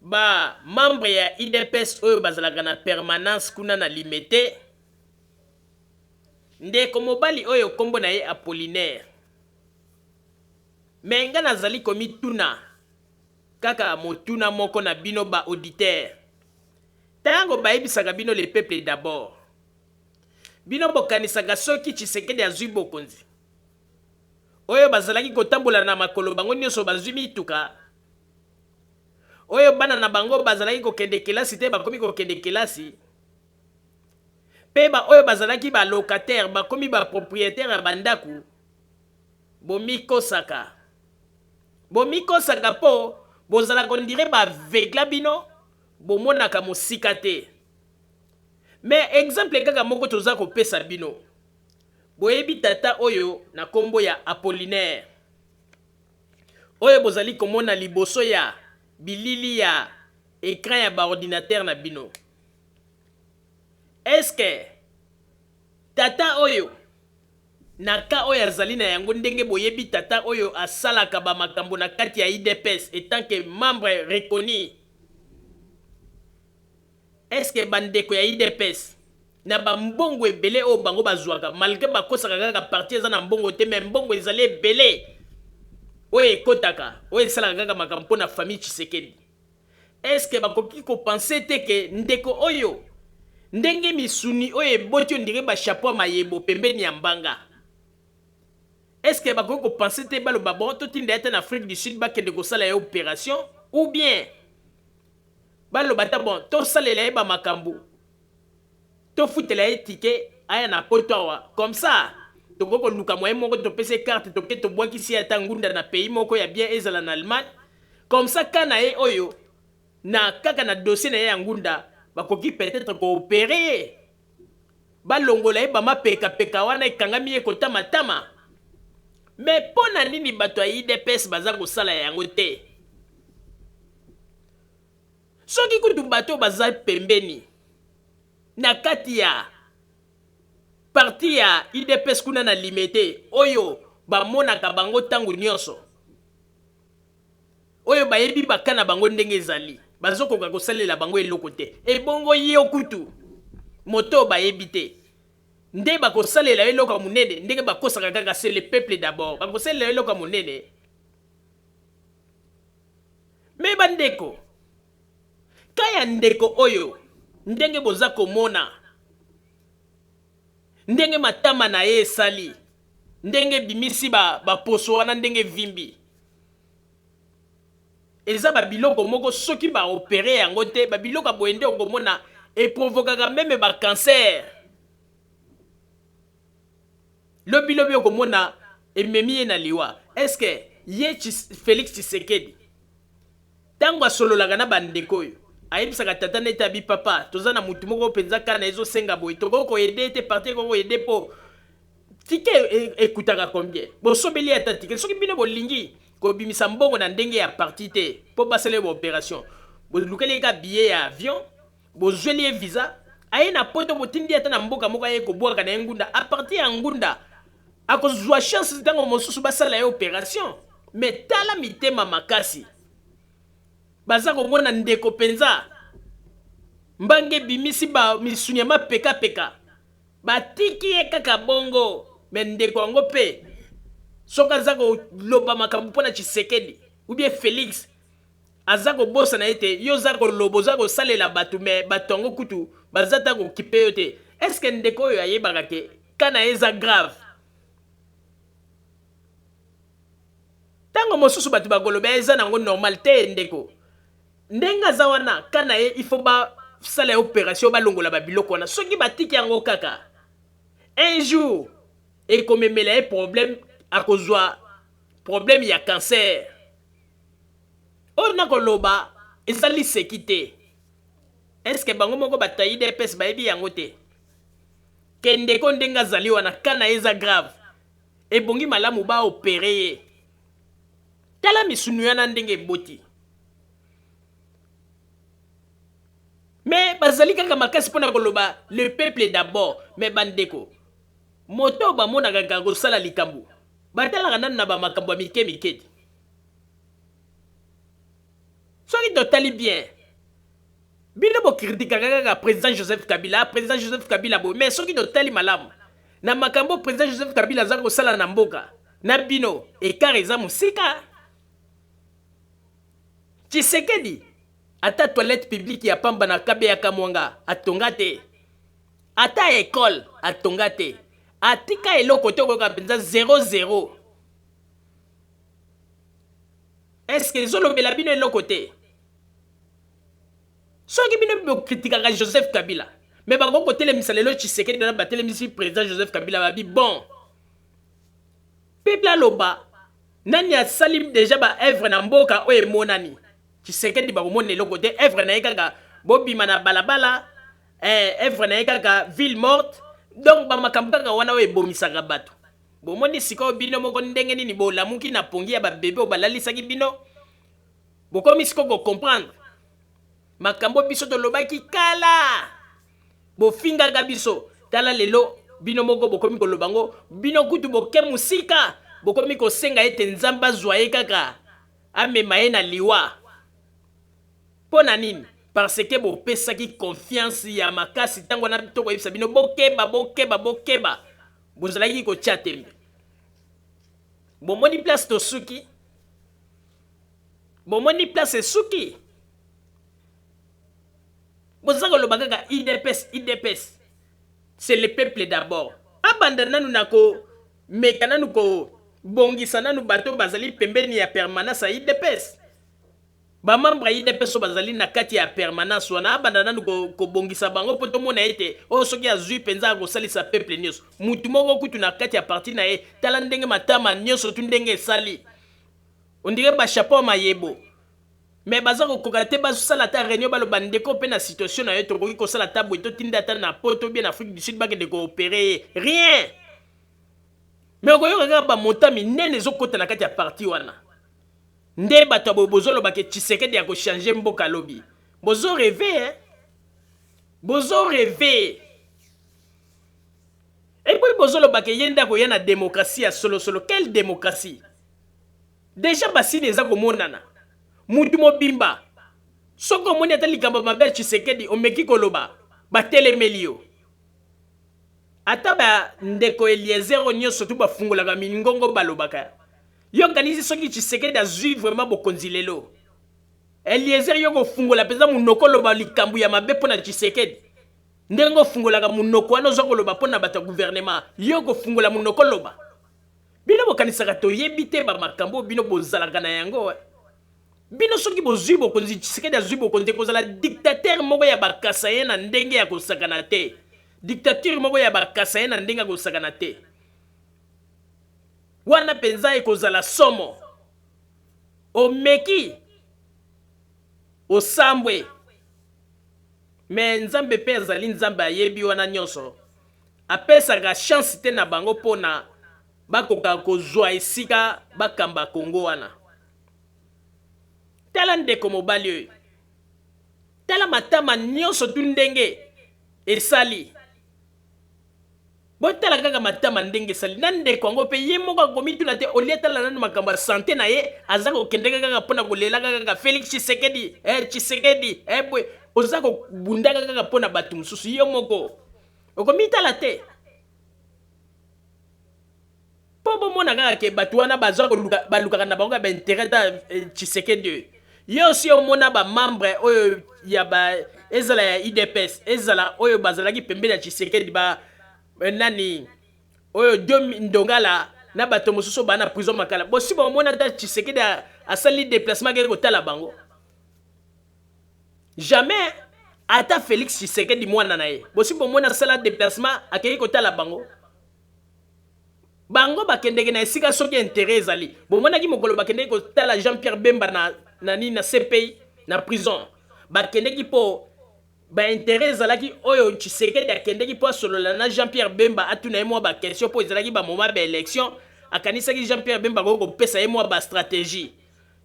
ba membres ya udps oyo bazalaka na permanence kuna na Limete, Ndeko mobali oyo kombo na ye Apollinaire. Mais nga nazali komituna kaka motuna moko na bino ba auditeurs. Tango bayebisaka bino le peuple d'abord, bino bokanisaka soki Tshisekedi azui bokonzi, oyo bazalaki kotambola na makolo bango nionso bazui mituka, oyo bana na bango bazalaki kokende kelasi te bakomi kokende kelasi, Pe ba oyo bazalaki ba locataires bakomi ba proprietaires ya ba ndaku, bomikosaka. Bomikosaka po bozalaka on dirait ba aveugla bino, bomonaka mosika te. Mais exemple kaka moko toza kopesa bino. Boyebi tata oyo na kombo ya Apollinaire oyo bozali komona liboso ya bilili ya ecran ya ba ordinateur na bino. Est-ce que tata oyo na cas oyo azali na yango ndenge boyebi tata oyo asalaka ba makambo na kati ya udps etant que membre reconnu, est-ce que ba ndeko ya udps na ba mbongo ebele oyo bango bazuaka malgre bakosaka kaka parti eza na mbongo te mais mbongo ezali ebele oyo ekotaka oyo esalaka kaka makambo mpo na famille Tshisekedi, est-ce que bakoki ko penser te que ndeko oyo ndenge misuni oyo eboti on dirait ba chapeau ya mayebo pembeni ya mbanga, est-ce que bakoki ko penser te baloba bon totinda ye ata na Afrique du Sud bakende kosala ye operation ou bien baloba ata bon tosalela ye ba makambo tofutela ye ticket aya na poto awa, comme ça tokoki koluka moyen moko topesa ye carte toke tobwakisi ye ata ngunda na pays moko ya bien ezala na Allemagne, comme ça cas na ye oyo na kaka na dossier na ye ya ngunda bakoki peut-être ko operer ye balongola ye ba mapeka peka wana ekangami ye kota matama. Mais pona nini bato ya udps baza kosala yango te? Soki kutu bato oyo baza pembeni na kati ya parti ya udps kuna na Limete oyo bamonaka bango tango nionso, oyo bayebi ba cas na bango ndenge ezali, bazokoka kosalela bango eloko te, ebongo yo kutu moto oyo bayebi te nde bakosalela yo eloko ya monene? Ndenge bakosaka kaka c'est le peuple d'abord, bakosalela yo eloko ya monene? Mais ba ndeko, cas ya ndeko oyo ndenge boza komona ndenge matama na ye esali, ndenge ebimisi ba, ba poso wana ndenge evimbi, eza ba biloko moko soki ba opere yango te, ba biloko ya boye nde okomona e provokaka meme ba cancer. Lobi lobi okomona ememi ye na liwa. Est ce que ye Felix Tshisekedi tango asololaka na ba ndeko oyo ayebisaka tata nete abi papa toza na mutu moko penza cas na ye ezo senga boye tokoki ko aider ye te parti ekoki ko aider po ticket ekutaka combien bosombeli ye ata ticket soki bino bolingi kobimisa mbongo na ndenge ya parti te po basala ye ba operation bolukeli ye kaka billet ya avion Bozweli ye visa, aye na poto botindi ye ata na mboka moko aye kobwaka na ye ngunda, a partir ya ngunda akozwa chance tango mosusu basala ye operation. Mais tala mitema makasi baza komona ndeko penza mbanga ebimisi ba misuni ya mapeka peka batiki ye kaka bongo. Mais ndeko yango pe soki aza koloba makambo pona Tshisekedi ou bien Felix Aza kobosana ete yo oza koloba oza kosalela batu mais batu yango kutu baza ata kokipe yo te. Est ce que ndeko oyo ayebaka ke cas na ye eza grave? Tango mosusu batu bakoloba eza nango normal te ndeko. Ndenge aza wana cas na ye il faut ba sala ye operation balongola ba biloko wana. Soki batiki yango kaka un jour ekomemela ye problème, akozua problème ya cancer. Oyo nako loba eza liseki te. Est ce que bango moko batu ya udps bayebi yango te? Que ndeko ndenge azali wana cas na ye eza grave. Ebongi malamu ba operer ye. Tala misuni wana ndenge eboti. Mais bazali kaka makasi pona koloba le peuple d'abord. Mais ba ndeko, moto oyo bamonaka kaka kosala likambo, batalaka nanu na ba makambo ya mike mike te. Soki totali bien, bino bo critikaka kaka president Joseph Kabila, president Joseph Kabila boye, mais soki totali malamu na makambo president Joseph Kabila aza kosala na mboka na bino, ecart eza mosika. Tshisekedi ata toilette publique ya pamba na Kabeya Kamwanga atonga te, ata ecole atonga te, atika eloko te, okoyoka mpenza zero zero. Est-ce que ezolobela bino eloko te? Soki bino bokritikaka Joseph Kabila, mais bakoki kotelemisa lelo Tshisekedi na batelemisi président Joseph Kabila babi bon. Peuple aloba. Nani asali deja ba œuvre na mboka oyo emonani? Tshisekedi bakomona eloko te, œuvre na ye kaka bobima na balabala, eh, œuvre na ye kaka ville morte. Donc ba makambo kaka wana oyo ebomisaka bato. Bomoni sikoyo bino moko ndenge nini bolamuki na pongi ya ba bebe oyo balalisaki bino? Bokomi sikoyo ko comprendre makambo biso tolobaki kala. Bofingaka biso, tala lelo bino moko bokomi koloba ngo, bino kutu boke mosika, bokomi kosenga ete Nzambe azwa ye kaka amema ye na liwa. Mpo na nini? Parce que bopesaki confiance ya makasi ntango wana tokoyebisa bino bokeba, bokeba, bokeba, bozalaki kotia tembe. Bomoni place tosuki? Bomoni place esuki? Boza koloba kaka udps udps c'est le peuple d'abord abanda nanu na ko meka nanu ko bongisa nanu bato bazali pembeni ya permanence ya udps ba membre ya udps oyo bazali na kati ya permanence wana abanda nanu kobongisa ko bango mpo tomona ete oyo oh, soki azwi mpenza akosalisa peuple nyonso mutu moko kutu na kati ya parti na ye tala ndenge matama nyonso tu ndenge esali ondire ba chapeau mayebo Mais baza kokoka te basala ata reunion baloba ndeko pe na situation na yo tokoki kosala ata boye totinda ata na poto bien na Afrique du Sud bakende ko opere ye rien mais okoyoka kaka ba montant minene ezokota na kati ya parti wana nde bato ya boye bozoloba ke Tshisekedi ako changer mboka lobi bozo reve hein bozo reve et puis bozoloba ke ye nde akoya na démocratie ya solosolo quelle démocratie Dejà ba signe eza komonana. Mutu mobimba soki omoni ata likambo mabe ya Tshisekedi omeki koloba batelemeli yo. Ata ba ndeko Eliezer oyo nionso tout bafungolaka mingongo balobaka. Yo okanisi soki Tshisekedi azui vraiment bokonzi lelo Eliezer yo okofungola penza munoko oloba likambo ya mabe pona Tshisekedi? Ndenge ofungolaka munoko wana oza koloba pona bato ya gouvernement yo okofungola munoko oloba? Bino bokanisaka toyebi te ba makambo oyo bino bozalaka na yango eh? Bino soki bozui bokonzi, Tshisekedi azui bokonzi ekozala dictateur moko ya ba kasaïen na ndenge ya kosakana te. Dictature moko ya ba kasaïen na ndenge ya kosakana te. Wana penza ekozala somo. Omeki osambwe. Mais Nzambe pe azali Nzambe ayebi wana nionso. Apesaka chance te na bango pona bakoka kozua esika bakamba Congo wana. Tala ndeko mobali oyo. Tala matama nionso tu ndenge esali. Botala kaka matama ndenge esali. Na ndeko yango pe ye moko akomituna te olie atala nanu makambo ya sante na ye aza kokendeka kaka pona kolelaka kaka Felix Tshisekedi eh Tshisekedi eh boye oza kobundaka kaka pona batu mosusu yo moko Okomitala te po bomona kaka ke bato wana baza koluka balukaka na bango ya ba interet ta eh, Tshisekedi oyo yo osi omona ba membre oyo ya ba ezala ya UDPS ezala oyo bazalaki pembeni ya Tshisekedi ba eh, nani oyo Diomi Ndongala na bato mosusu ba na prison Makala bosi bomona ata Tshisekedi asali déplacement akei kotala bango Jamais ata Felix Tshisekedi mwana na ye bosi bomona asala deplacement akeyi kotala bango? Bango bakendeke na esika soki interet ezali. Bomonaki mokolo bakendeki kotala Jean Pierre Bemba na na nini na CPI na prison. Bakendeki po ba interet ezalaki oyo Tshisekedi akendeki po asolola na Jean Pierre Bemba atuna ye mwa ba question po ezalaki ba moment ba election akanisaki Jean Pierre Bemba akoki kopesa ye mwa ba strategie.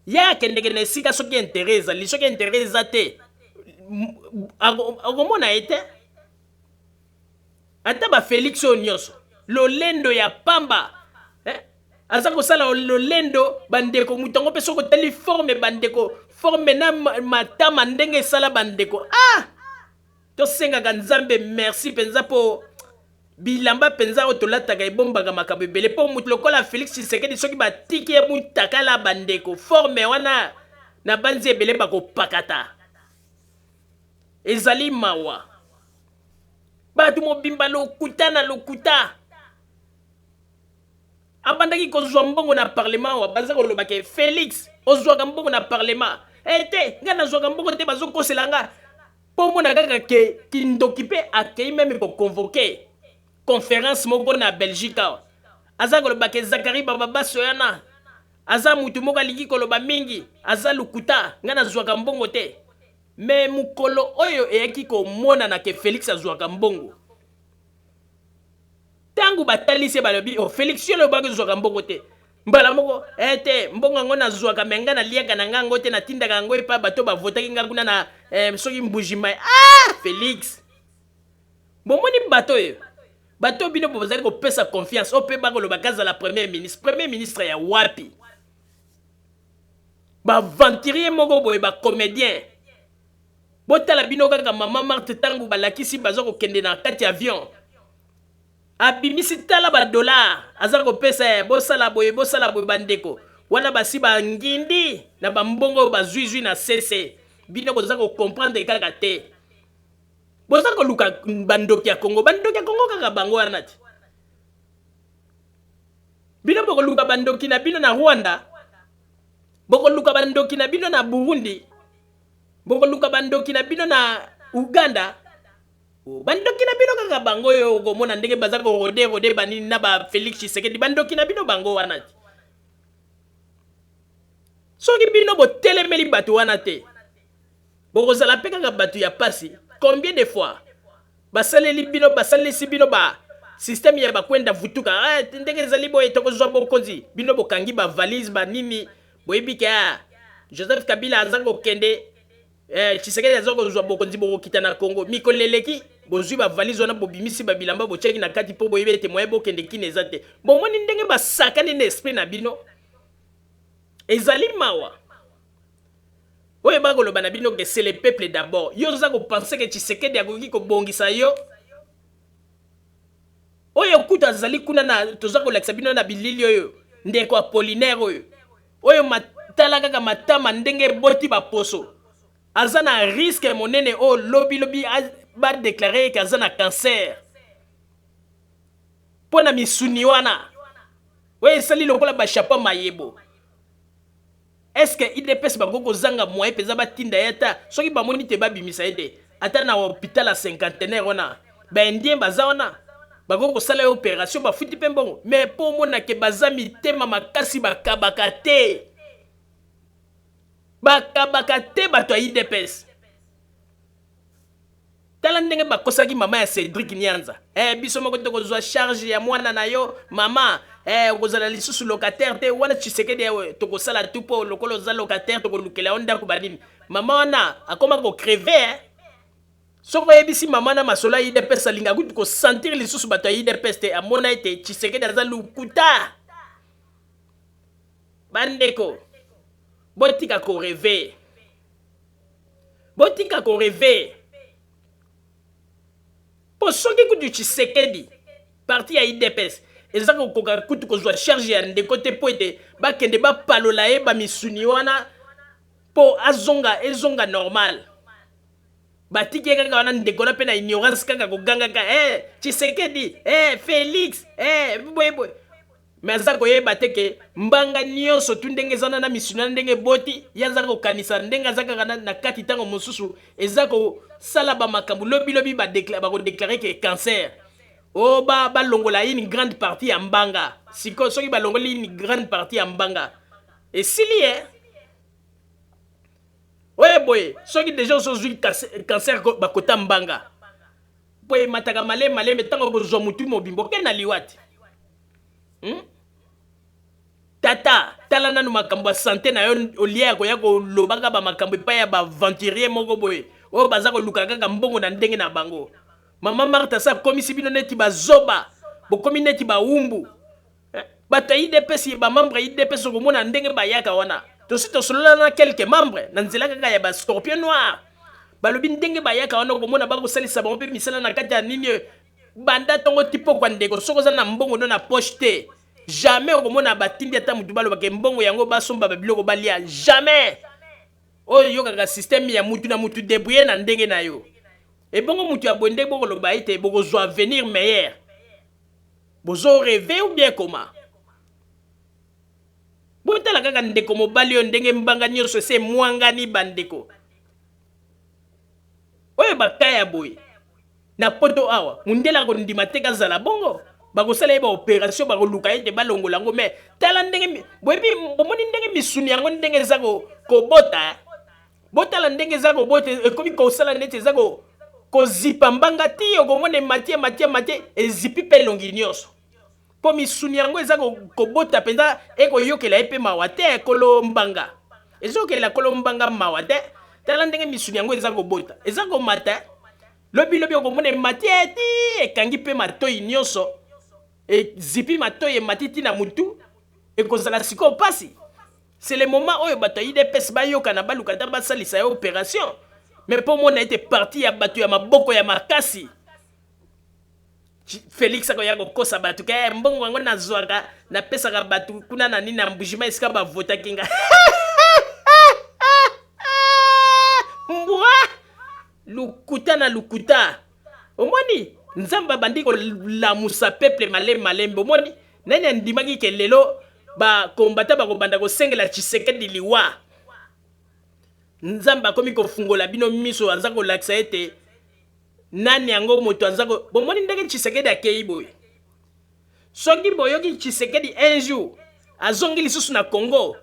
Ye akendeke na esika soki interet ezali, soki interet eza te okomona ye te. Ata ba Felix oyo nyonso lolendo ya pamba eh? aza kosala lolendo bandeko moto yango mpe soki otali forme bandeko forme na matama ndenge esala bandeko ah Tosengaka Nzambe merci penza po bilamba penza oyo tolataka ebombaka makambo ebele po moto lokola Felix Tshisekedi soki batiki ye mutakala bandeko forme wana na banzi ebele bakopakata. Ezali mawa. Bato mobimba lokuta na lokuta. Abandaki kozwa mbongo na parlement awa baza koloba ke Felix ozwaka mbongo na parlement. Eh te, nga nazwaka mbongo te bazokosela nga. Po omona kaka ke kindoki pe akeyi meme ko convoquer conference moko na Belgique awa. Aza koloba ke Zacharie Bababaswe wana. Aza mutu moko alingi koloba mingi, aza lokuta, ngai nazwaka mbongo te. Mais mokolo oyo eyaki komonana ke Felix azwaka mbongo, ntango batalisi ye balobi, oh, Felix yo olobaki ozwaka mbongo te. Mbala moko, eh te, mbongo yango nazwaka me ngai naliaka na ngai yango te, natindaka yango epai bato bavotaki ngai kuna na eh, soki Mbuji-Mayi. Ah, Felix! Bomoni bato oyo, bato oyo bino bozali kopesa confiance, oyo mpe bakoloba kazala premier ministre. Premier ministre ya wapi? Ba aventurier moko boye, ba comédien. Botala bino kaka mama Marthe, ntango balakisi baza kokende na kati ya avion, abimisi tala badollar aza kopesa ye, bosala boye, bosala boye. Bandeko wana basi bangindi na bambongo oyo bazwizwi na sese. Bino boza kocomprendre kaka te, boza koluka bandoki ya Kongo. Bandoki ya Kongo kaka bango wana ti. Bino bokoluka bandoki na bino na Rwanda, bokoluka bandoki na bino na Burundi, bokoluka bandoki na bino na Uganda. Bandoki na bino kaka bango oyo okomona ndenge baza korôder rôder banini na ba Félix Tshisekedi. Bandoki na bino bango wana ti. Soki bino botelemeli bato wana te, bokozala mpe kaka bato ya pasi. Combien de fois basaleli bino, basalisi bino ba système ya bakwenda vutuka, ah, ndenge ezali boye, tokozwa bokonzi. Bino bokangi bavalise banini, boyebi ke ah, Joseph Kabila aza kokende, eh, Tshisekedi aza kozwa bokonzi, bokokita na Congo. Mikolo eleki, bozwi bavalise wana, bobimisi babilamba, botiaki na kati mpo boyebi ete moye bokende kini eza te. Bomoni ndenge basakani na esprit na bino. Ezali mawa. Oyo bakoloba na bino ke c'est le peuple d'abord, yo oza kopenser ke Tshisekedi akoki kobongisa yo? Oyo kutu azali kuna na toza kolakisa bino na bilili oyo, ndeko Apollinaire oyo, oyo matala kaka matama ndenge eboti baposo, aza na risque monene oyo lobilobi badéclarer ke aza na cancer mpo na misuni wana oyo esali lokola bachapa mayebo. Est ce que UDPS bakoki kozanga moyen mpenza batinda ye, ata soki bamoni te babimisa ye te, ata na hôpital ya Cinquantenaire wana, baindien baza wana, bakoki kosala ye opération, bafuti mpe mbongo? Mais mpo omona ke baza mitema makasi, bakabaka te, bakabaka te bato ya UDPS. Tala ndenge bakosaki mama ya Cédric Nianza. Eh, biso moko tokozwa charge ya mwana na yo mama, eh, okozala lisusu locataire te wana. Tshisekedi, eh, tokosala tu mpo lokola oza locataire, tokolukela yo ndako banini. Mama wana akoma kocrever, eh. Soki oyebisi mama na masolo ya UDPS, alinga kutu kosentir lisusu bato ya UDPS te, amona ete Tshisekedi aza lukuta. Bandeko, botika korêver, botika korêver, mpo soki kutu Tshisekedi, parti ya UDPS eza kokoka kutu kozwa charge ya ndeko te mpo ete bakende bapalola ye bamisuni wana mpo azonga, ezonga normal, batiki ye kaka wana. Ndeko na mpe na ignorance kaka kogangaka, eh, Tshisekedi, eh, Félix, eh, boye boye, me aza koyeba te ke mbanga nyonso tu ndenge eza na misuni wana, ndenge eboti ye, aza kokanisa ndenge aza kaka na kati. Ntango mosusu eza kosala bamakambo, lobilobi bakodéclarer ke cancer o balongola une grande partie ya mbanga. Sikoyo soki balongoli une grande partie ya mbanga, esili ye oyo boye. Soki déjà ozozwi cancer, bakota mbanga po emataka maleme maleme, ntango kozwa motu mobimba, oke na liwa te, Tata, tala nanu makambo ya santé na yo, olia ya koya kolobaka bamakambo epai ya baaventurier moko boye oyo baza koluka kaka mbongo na ndenge na bango. Mama Marthe asa akomisi bino neti bazoba, bokomi neti bawumbu, eh? Bato ya UDPS, bamembre ya UDPS, okomona ndenge bayaka wana. Tosi tosolola na quelques membres na nzela kaka ya bascorpion noir, balobi ndenge bayaka wana, okomona bakosalisa bango mpe misala na kati ya nini, banda ntongo ti pokwa. Ndeko, soki oza na mbongo no na poche te, jamais okomona batindi ata motu balobaka mbongo yango basomba babiloko balia, jamais. Oyo oyokaka système ya mutu na mutu, débrouille na ndenge na yo. Ebongo mutu ya boye nde bokoloba ete bokozwa avenir meilleur? Bozo rêver ou bien comment? Botala kaka ndeko mobali oyo, ndenge mbanga nyonso ese emwangani. Bandeko, oyo bakaya boye na Poto awa, mundele akondima te kazala bongo. Bakosala ye ba operation, bakoluka ete balongola yango. Mais tala ndenge boyebi, bomoni ndenge misuni yango ndenge eza kobota. Botala ndenge eza kobota, ekomi kosala neti eza kozipa mbanga ti okomona emati, emati, emati, ezipi mpe elongi nyonso. Mpo misuni yango eza kobota mpenza, ekoyokela ye mpe mawa te, kolo mbanga. Ezokela kolo mbanga mawa te. Tala ndenge misuni yango eza kobota, eza komata. Lobi lobi okomona emati ti ekangi mpe matoi nyonso, ezipi matoi, emati ti na mutu, ekozala sikoyo pasi. C'est le moment oyo bato ya UDPS bayokana, baluka ata basalisa ye operation. Mais mpo omona ete parti ya bato ya maboko ya makasi, Felix akoya kokosa bato ke mbongo yango nazwaka napesaka bato kuna na nini na Mbujima esika bavotaki nga. Mbwa lukuta na lukuta. Omoni Nzambe abandi kolamusa peuple malembe malembe. Omoni nani andimaki ke lelo ba combattant bakobanda kosengela Tshisekedi liwa. Nzambe akomi kofungola bino miso, aza kolakisa ete nani yango moto aza ko bomoni ndenge Tshisekedi akei boye. Soki boyoki Tshisekedi un jour azongi lisusu na Congo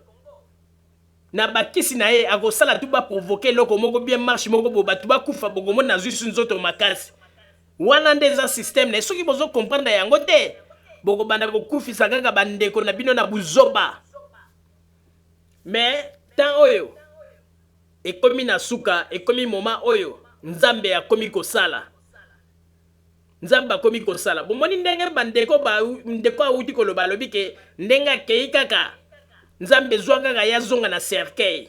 na bakisi na ye, akosala tu ba provoquer eloko moko bien marche moko bo bato bakufa, bokomona azwi su nzoto makasi. Wana nde eza système na ye. Soki bozo comprendre yango te, bokobanda kokufisa kaka bandeko na bino na buzoba. Mais temps oyo ekomi na suka, ekomi moment oyo Nzambe akomi kosala. Nzambe akomi kosala. Bomoni ndenge bandeko ba ndeko awuti koloba, alobi ke ndenge akei kaka Nzambe zwa kaka ye azonga na cercueil.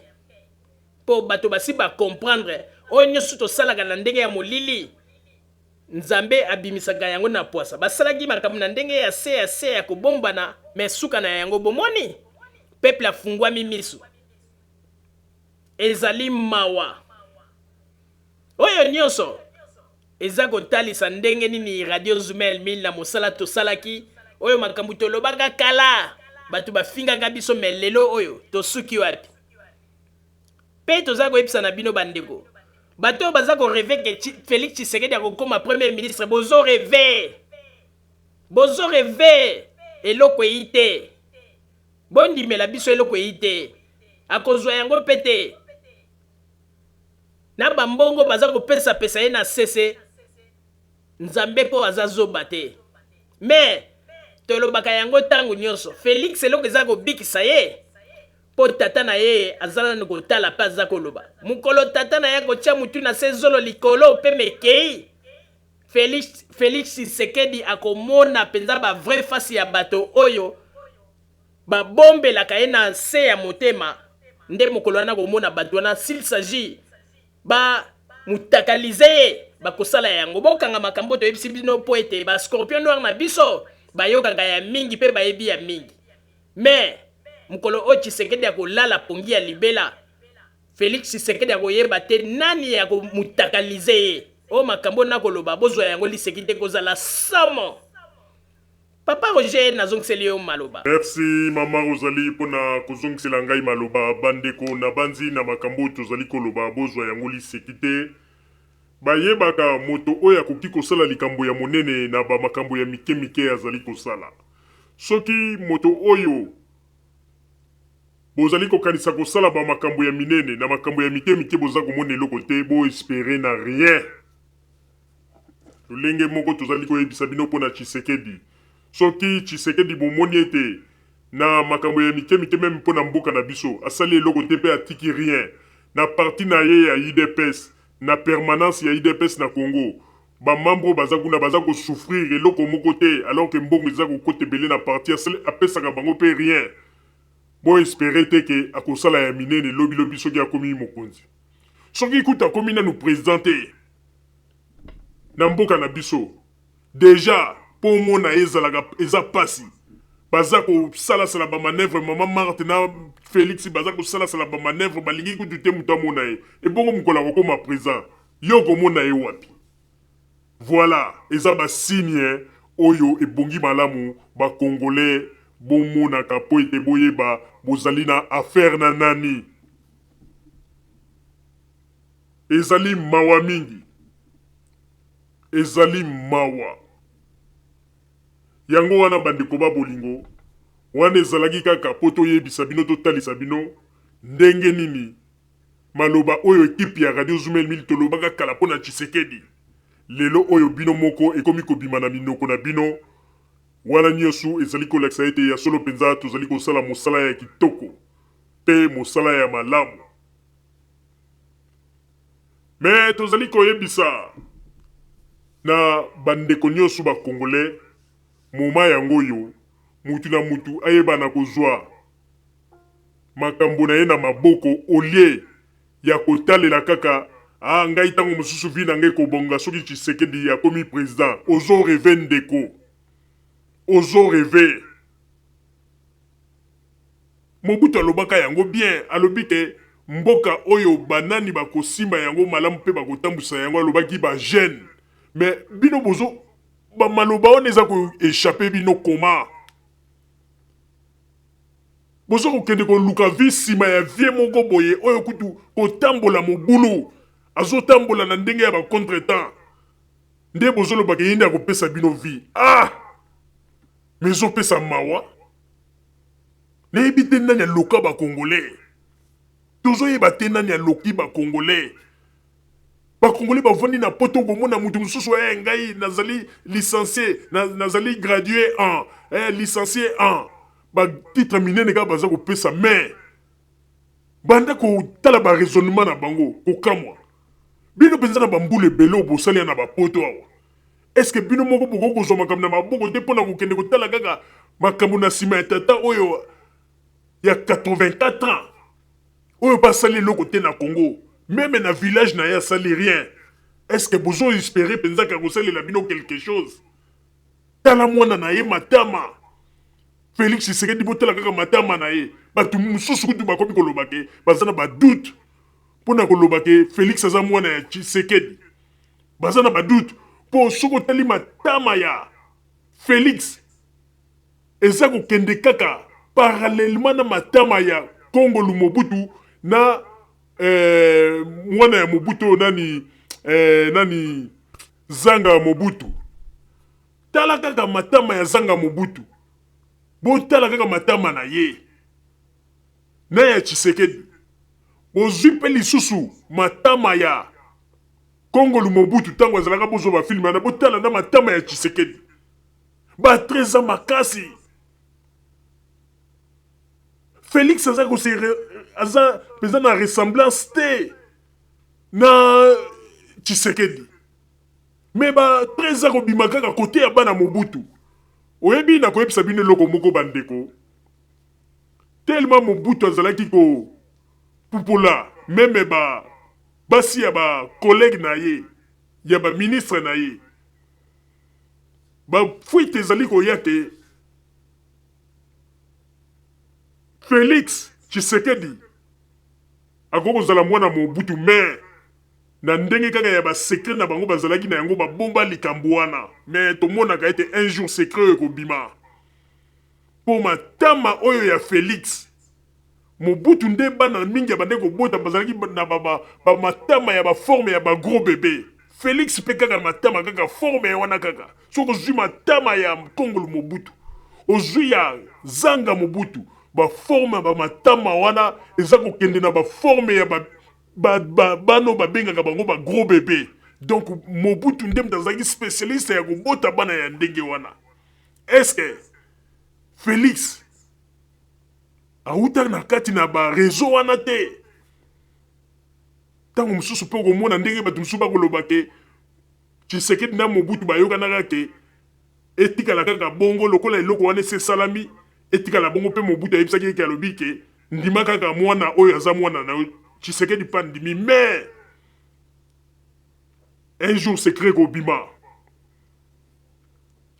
Po bato basi ba comprendre oyo nyonso tosalaka na ndenge ya molili, Nzambe abimisaka yango na pwasa. Basalaki makambo na ndenge ya se ya se ya kobombana, mais suka na yango bomoni peuple afungwami misu. Ezali mawa. Oyo nyonso eza kotalisa ndenge nini Radio Zumel 1000 na mosala tosalaki, oyo makambo tolobaka kala, bato bafingaka biso, mais lelo oyo tosuki wapi? Pe toza koyebisa na bino bandeko, bato oyo baza ko rêver ke Felix Tshisekedi akokoma premier ministre, bozo rêver, bozo rêver, eloko eyi te. Bondimela biso, eloko eyi te, akozwa yango pe te. Na ba mbongo baza kopesa pesa ye na sese, Nzambe po aza zoba te. Mais tolobaka yango tango nionso, Felix eloko eza kobikisa ye po tata na ye aza nanu kotala pe aza koloba. Mokolo tata na ye akotia mutu na se zolo likolo pe mekei, Felix, Felix Tshisekedi akomona penza ba vraie face ya bato oyo babombelaka ye na se ya motema. Nde mokolo wana akomona bato wana, s'il s'agit ba mutakalize ye, bakosala yango. Bokanga makambo toyebisi bino po ete ba scorpion noir na biso bayokaka ya mingi pe bayebi ya mingi. Mais mokolo oyo Tshisekedi akolala pongi ya libela, Felix Tshisekedi akoyeba te nani akomutakalize ye. Oyo makambo nakoloba, bozwa yango liseki te, kozala somo. Papa Roger, nazongiseli yo maloba. Merci mama Rosalie pona kozongisela ngai maloba. Bandeko nabanzi na makambo oyo tozali koloba bozwa yango liseki te. Bayebaka moto oyo akoki kosala likambo ya monene na ba makambo ya mike mike azali kosala. Soki moto oyo bozali kokanisa kosala ba makambo ya minene na makambo ya mike mike boza komona eloko te, bo esperer na rien. Lolenge moko tozali koyebisa bino mpo na Tshisekedi. Soki Tshisekedi bomoni ete na makambo ya mike mike meme mpo na mboka na biso asali eloko te mpe atiki rien na parti na ye ya udps na permanence ya udps na Congo, ba membres oyo baza kuna baza ko souffrir eloko moko te alors que mbongo eza kokota ebele na parti apesaka bango mpe rien. Bo esperer te que akosala ya minene lobi lobi soki akomi mokonzi. Soki kutu akomi nanu president te na mboka na biso dejà po omona ye ezalaka eza pasi. Baza kosalasala ba manœuvre, mama Marthe na Felix baza kosalasala ba manœuvre, balingi kutu te moto amona ye. Ebongo mokolo akokoma president yo okomona ye wapi? Voilà, eza ba signe oyo ebongi malamu ba congolais bomonaka po ete boyeba bozali na affaire na nani. Ezali mawa mingi. Ezali mawa. Yango wana bandeko ba bolingo, wana ezalaki kaka mpo toyebisa bino, totalisa bino ndenge nini maloba oyo ekipe ya Radio Zumel 1000 tolobaka kala mpo na Tshisekedi, lelo oyo bino moko ekomi kobima na minoko na bino. Wana nioso ezali kolakisa ete ya solo mpenza tozali kosala mosala ya kitoko mpe mosala ya malamu. Mais tozali koyebisa na bandeko nioso ba congolais moment yango oyo mutu na mutu ayeba na kozua makambo na ye na maboko au lieu ya kotalela kaka ah ngai tango mosusu vie na ngai ekobonga soki Tshisekedi akomi president. Ozo rever ndeko, ozo rever. Mobutu alobaka yango bien, alobi ke mboka oyo ba nani bakosimba yango malamu pe bakotambwisa yango, alobaki ba jeunes. Mais bino bozo ba maloba wana eza ko echapper bino comment? Bozo kokende koluka vie sima ya vie moko boye oyo kutu kotambola mobulu, azotambola na ndenge ya ba contre temps nde bozoloba ke ye nde akopesa bino vie. Ah! Mais ezopesa mawa. Nayebi te nani aloka ba congolais. Tozoyeba te nani aloki ba congolais. Ba congolais bavandi na poto okomona mutu mosusu eh ngai nazali licencie na, nazali gradue en eh, licencie en ba titre minene kaka baza kopesa mais banda kotala ba raisonnement na bango kokamwa bino mpenza na bambula ebele oyo bosali ya na bapoto awa. Est-ce que bino moko bokoki kozwa makambo na maboko te mpo na kokende kotala kaka makambo na nsima ya tata oyo ya 84 ans oyo mpe asali eloko te na Congo, meme na village na ye asali rien. Est-ce que bozo esperer mpenza ke akosalela bino quelque chose? Tala mwana na ye matama Felix Tshisekedi, botala kaka matama na ye. Bato mosusu kutu bakomi koloba ke baza na ba doute mpo na koloba ke Felix aza mwana ya Tshisekedi. Baza na ba doute po soki otali matama ya Felix eza kokende kaka parallèlement na matama ya Kongolu Mobutu na eh, mwana ya Mobutu oyo nani eh, nani Zanga Mobutu. Tala kaka matama ya Zanga Mobutu, botala kaka matama na ye na ya Tshisekedi. Bozwi mpe lisusu matama ya Kongolu Mobutu tango azalaka bozwa ba film wana botala na matama ya Tshisekedi ba très eza makasi. Felix aza ko se aza penza na ressemblance te na Tshisekedi mais ba très eza kobima kaka kote ya bana Mobutu. Oyebi nakoyebisa bino eloko moko bandeko, tellement Mobutu azalaki ko pupola meme ba basi ya ba collegues na ye, ya ba ministres na ye, ba fuites ezali koya ke Felix Tshisekedi akoki kozala mwana Mobutu mais na ndenge kaka ya ba secrets na bango bazalaki na yango babomba likambo wana mais tomonaka ete un jour secret oyo ekobima mpo matama oyo ya Felix Mobutu nde bana mingi abandaki kobota bazalaki na ba, ba, ba matama ya ba forme ya ba gros bebe. Felix pe kaka matama kaka forme ya wana kaka. Soki ozui matama ya Kongolo Mobutu, ozui ya Zanga Mobutu, ba forme ya ba matama wana eza kokende na ba forme ya ba, ba, ba bana oyo babengaka bango ba gros bebe. Donc Mobutu nde moto azalaki specialiste ya kobota bana ya ndenge wana. Est-ce que Felix awuta na kati na ba reseau wana te? Ntango mosusu mpe okomona ndenge bato mosusu bakoloba ke Tshisekedi na Mobutu bayokanaka ke etikala kaka bongo lokola eloko wana esi esalami, etikala bongo. Mpe Mobutu ayebisaki ye ke alobi ke ndima kaka mwana oyo aza mwana na yo. Tshisekedi mpe andimi, mais un jour secret ekobima.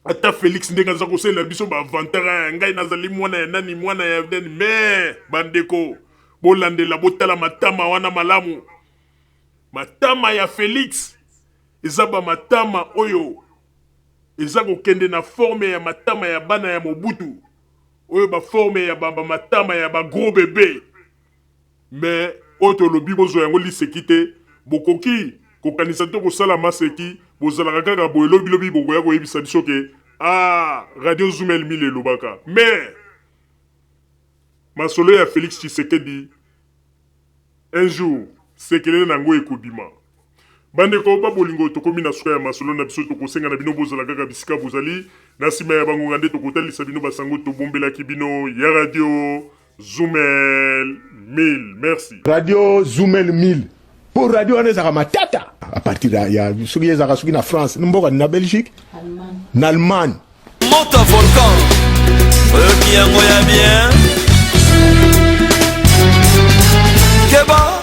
Ata Felix ndenge aza kosalela biso ba avantage, ngai nazali mwana ya nani, mwana ya nani, mais bandeko bolandela, botala matama wana malamu. Matama ya Felix eza ba matama oyo eza kokende na forme ya matama ya bana ya Mobutu, oyo ba forme ya ba matama ya ba gros bebe. Mais oyo tolobi bozwa yango liseki te, bokoki kokanisa to kosala maseki, bozalaka kaka boye, lobi lobi bokoya koyebisa biso ke. Ah, Radio Zumel 1000 elobaka. Mais masolo ya Felix Tshisekedi un jour sekele na yango ekobima. Bandeko ba bolingo, tokomi na suka ya masolo na biso. Tokosenga na bino bozala kaka bisika bozali. Na nsima ya bangonga nde tokotalisa bino basango tobombelaki bino ya Radio Zumel 1000. Merci. Radio Zumel 1000 mpo radio wana ezalaka matata à partir ya soki ezalaka soki na France, mboka na Belgique, na Allemagne. Moto volcan oyoki yango ya bien, keba.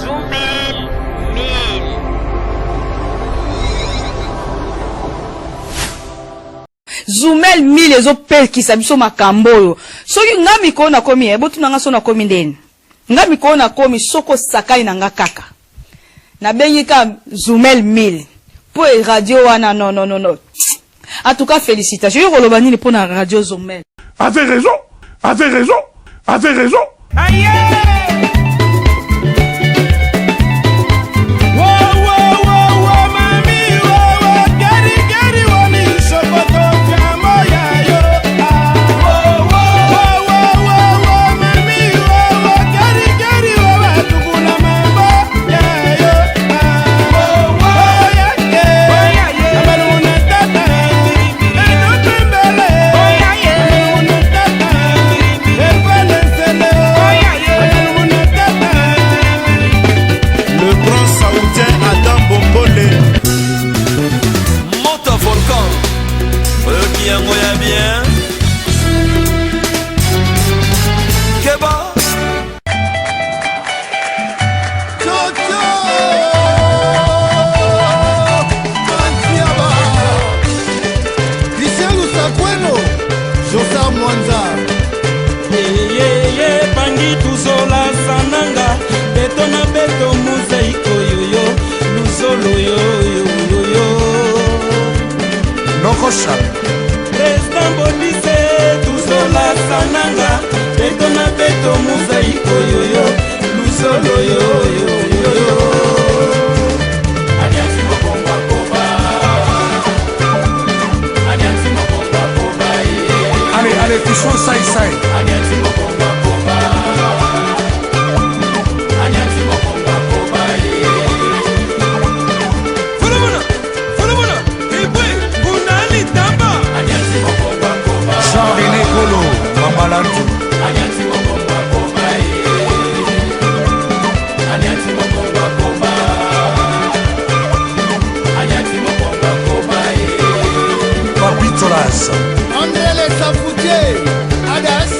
Zumel 1000. Zumel 1000 ezopekisa biso makambo oyo. Soki nga mikolo nakomi, botuna nga so nakomi ndeni. Nga mikolo nakomi, soki osakani na nga kaka, nabengi ka Zumel 1000 mpo e radio wana. Non, non, non, non, en tout cas félicitations. Yo koloba nini mpo na radio Zumel? Avait raison, avait raison, avait raison. Le grand saoudien Adam Bombole. Moto volcan oyoki yango ya bien, keba. Christian Lusakweno, Josar Mwanza. Yeyeye pangi tuzola sananga beto na beto mozaiko yoyo luzolo yoyoyoyo. Nokosha. President Bodise tuzola sananga beto na beto mozaiko yoyo luzolo yoyoyoyo. Allez, allez, Fiston Sai Sai. Fulumuna, fulumuna, ibwe, bunani tamba. Jean-René Golo, Mambalantu. Papitolas. André Le Safoutier, Adas.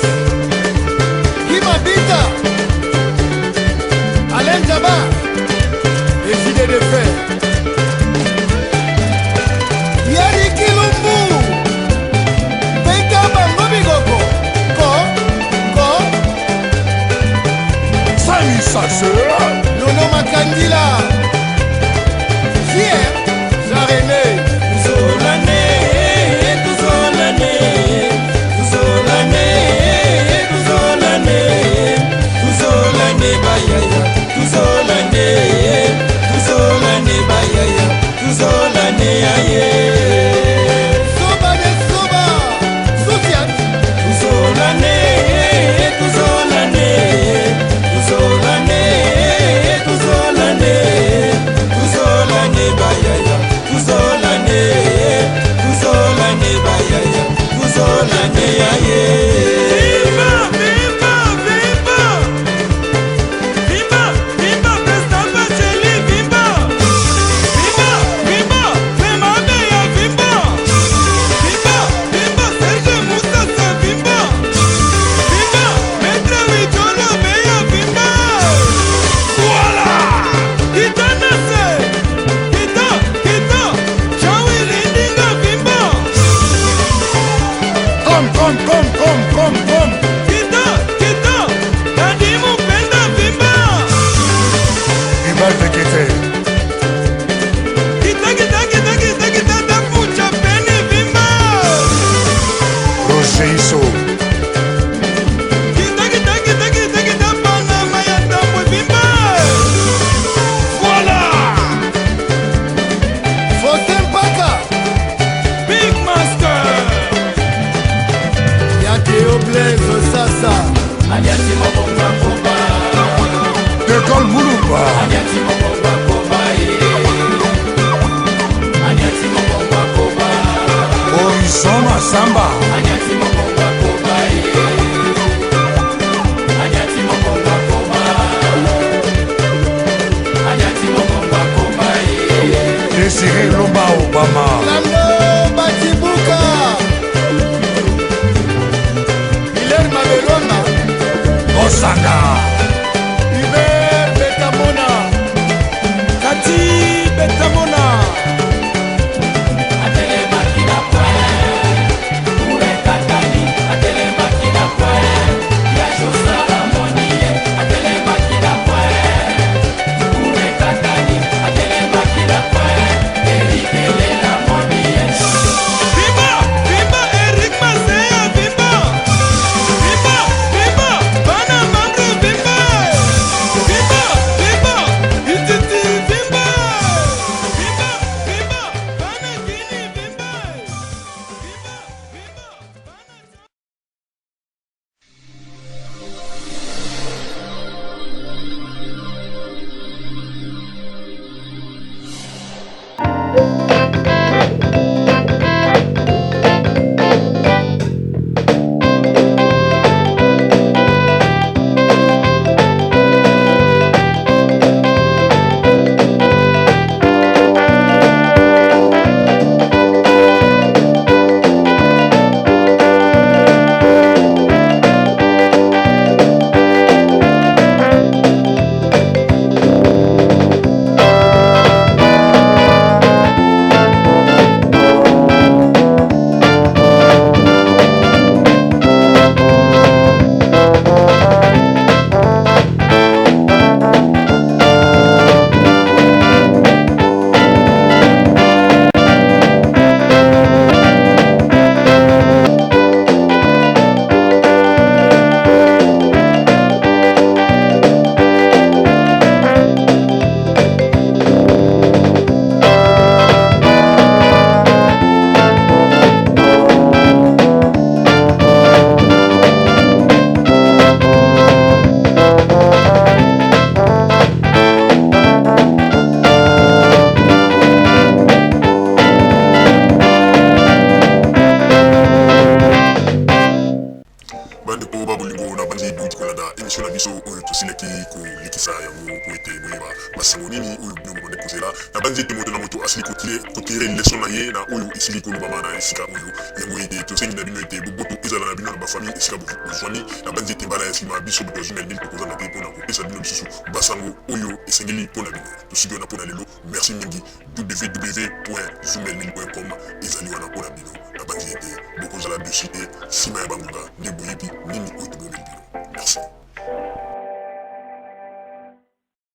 bino mpo ete boyeba basango nini oyo bino bobandaki kozela. Nabanzi ete moto na moto asili kotire leson na ye na oyo esili kolobama na esika oyo. Yango ete tosengi na bino ete boboto ezala na bino na bafamille esika bozwami. Nabanzi ete mbala ya nsima biso bato ya Zumel 1000 tokozanga te mpo na kopesa bino lisusu basango oyo esengeli mpo na bino. Tosuki wana mpo na lelo. Merci mingi. www.zumel1000.com ezali wana mpo na bino. Nabanzi ete bokozala dessus te nsima ya bangonga nde boyebi nini oyo tobomeli bino.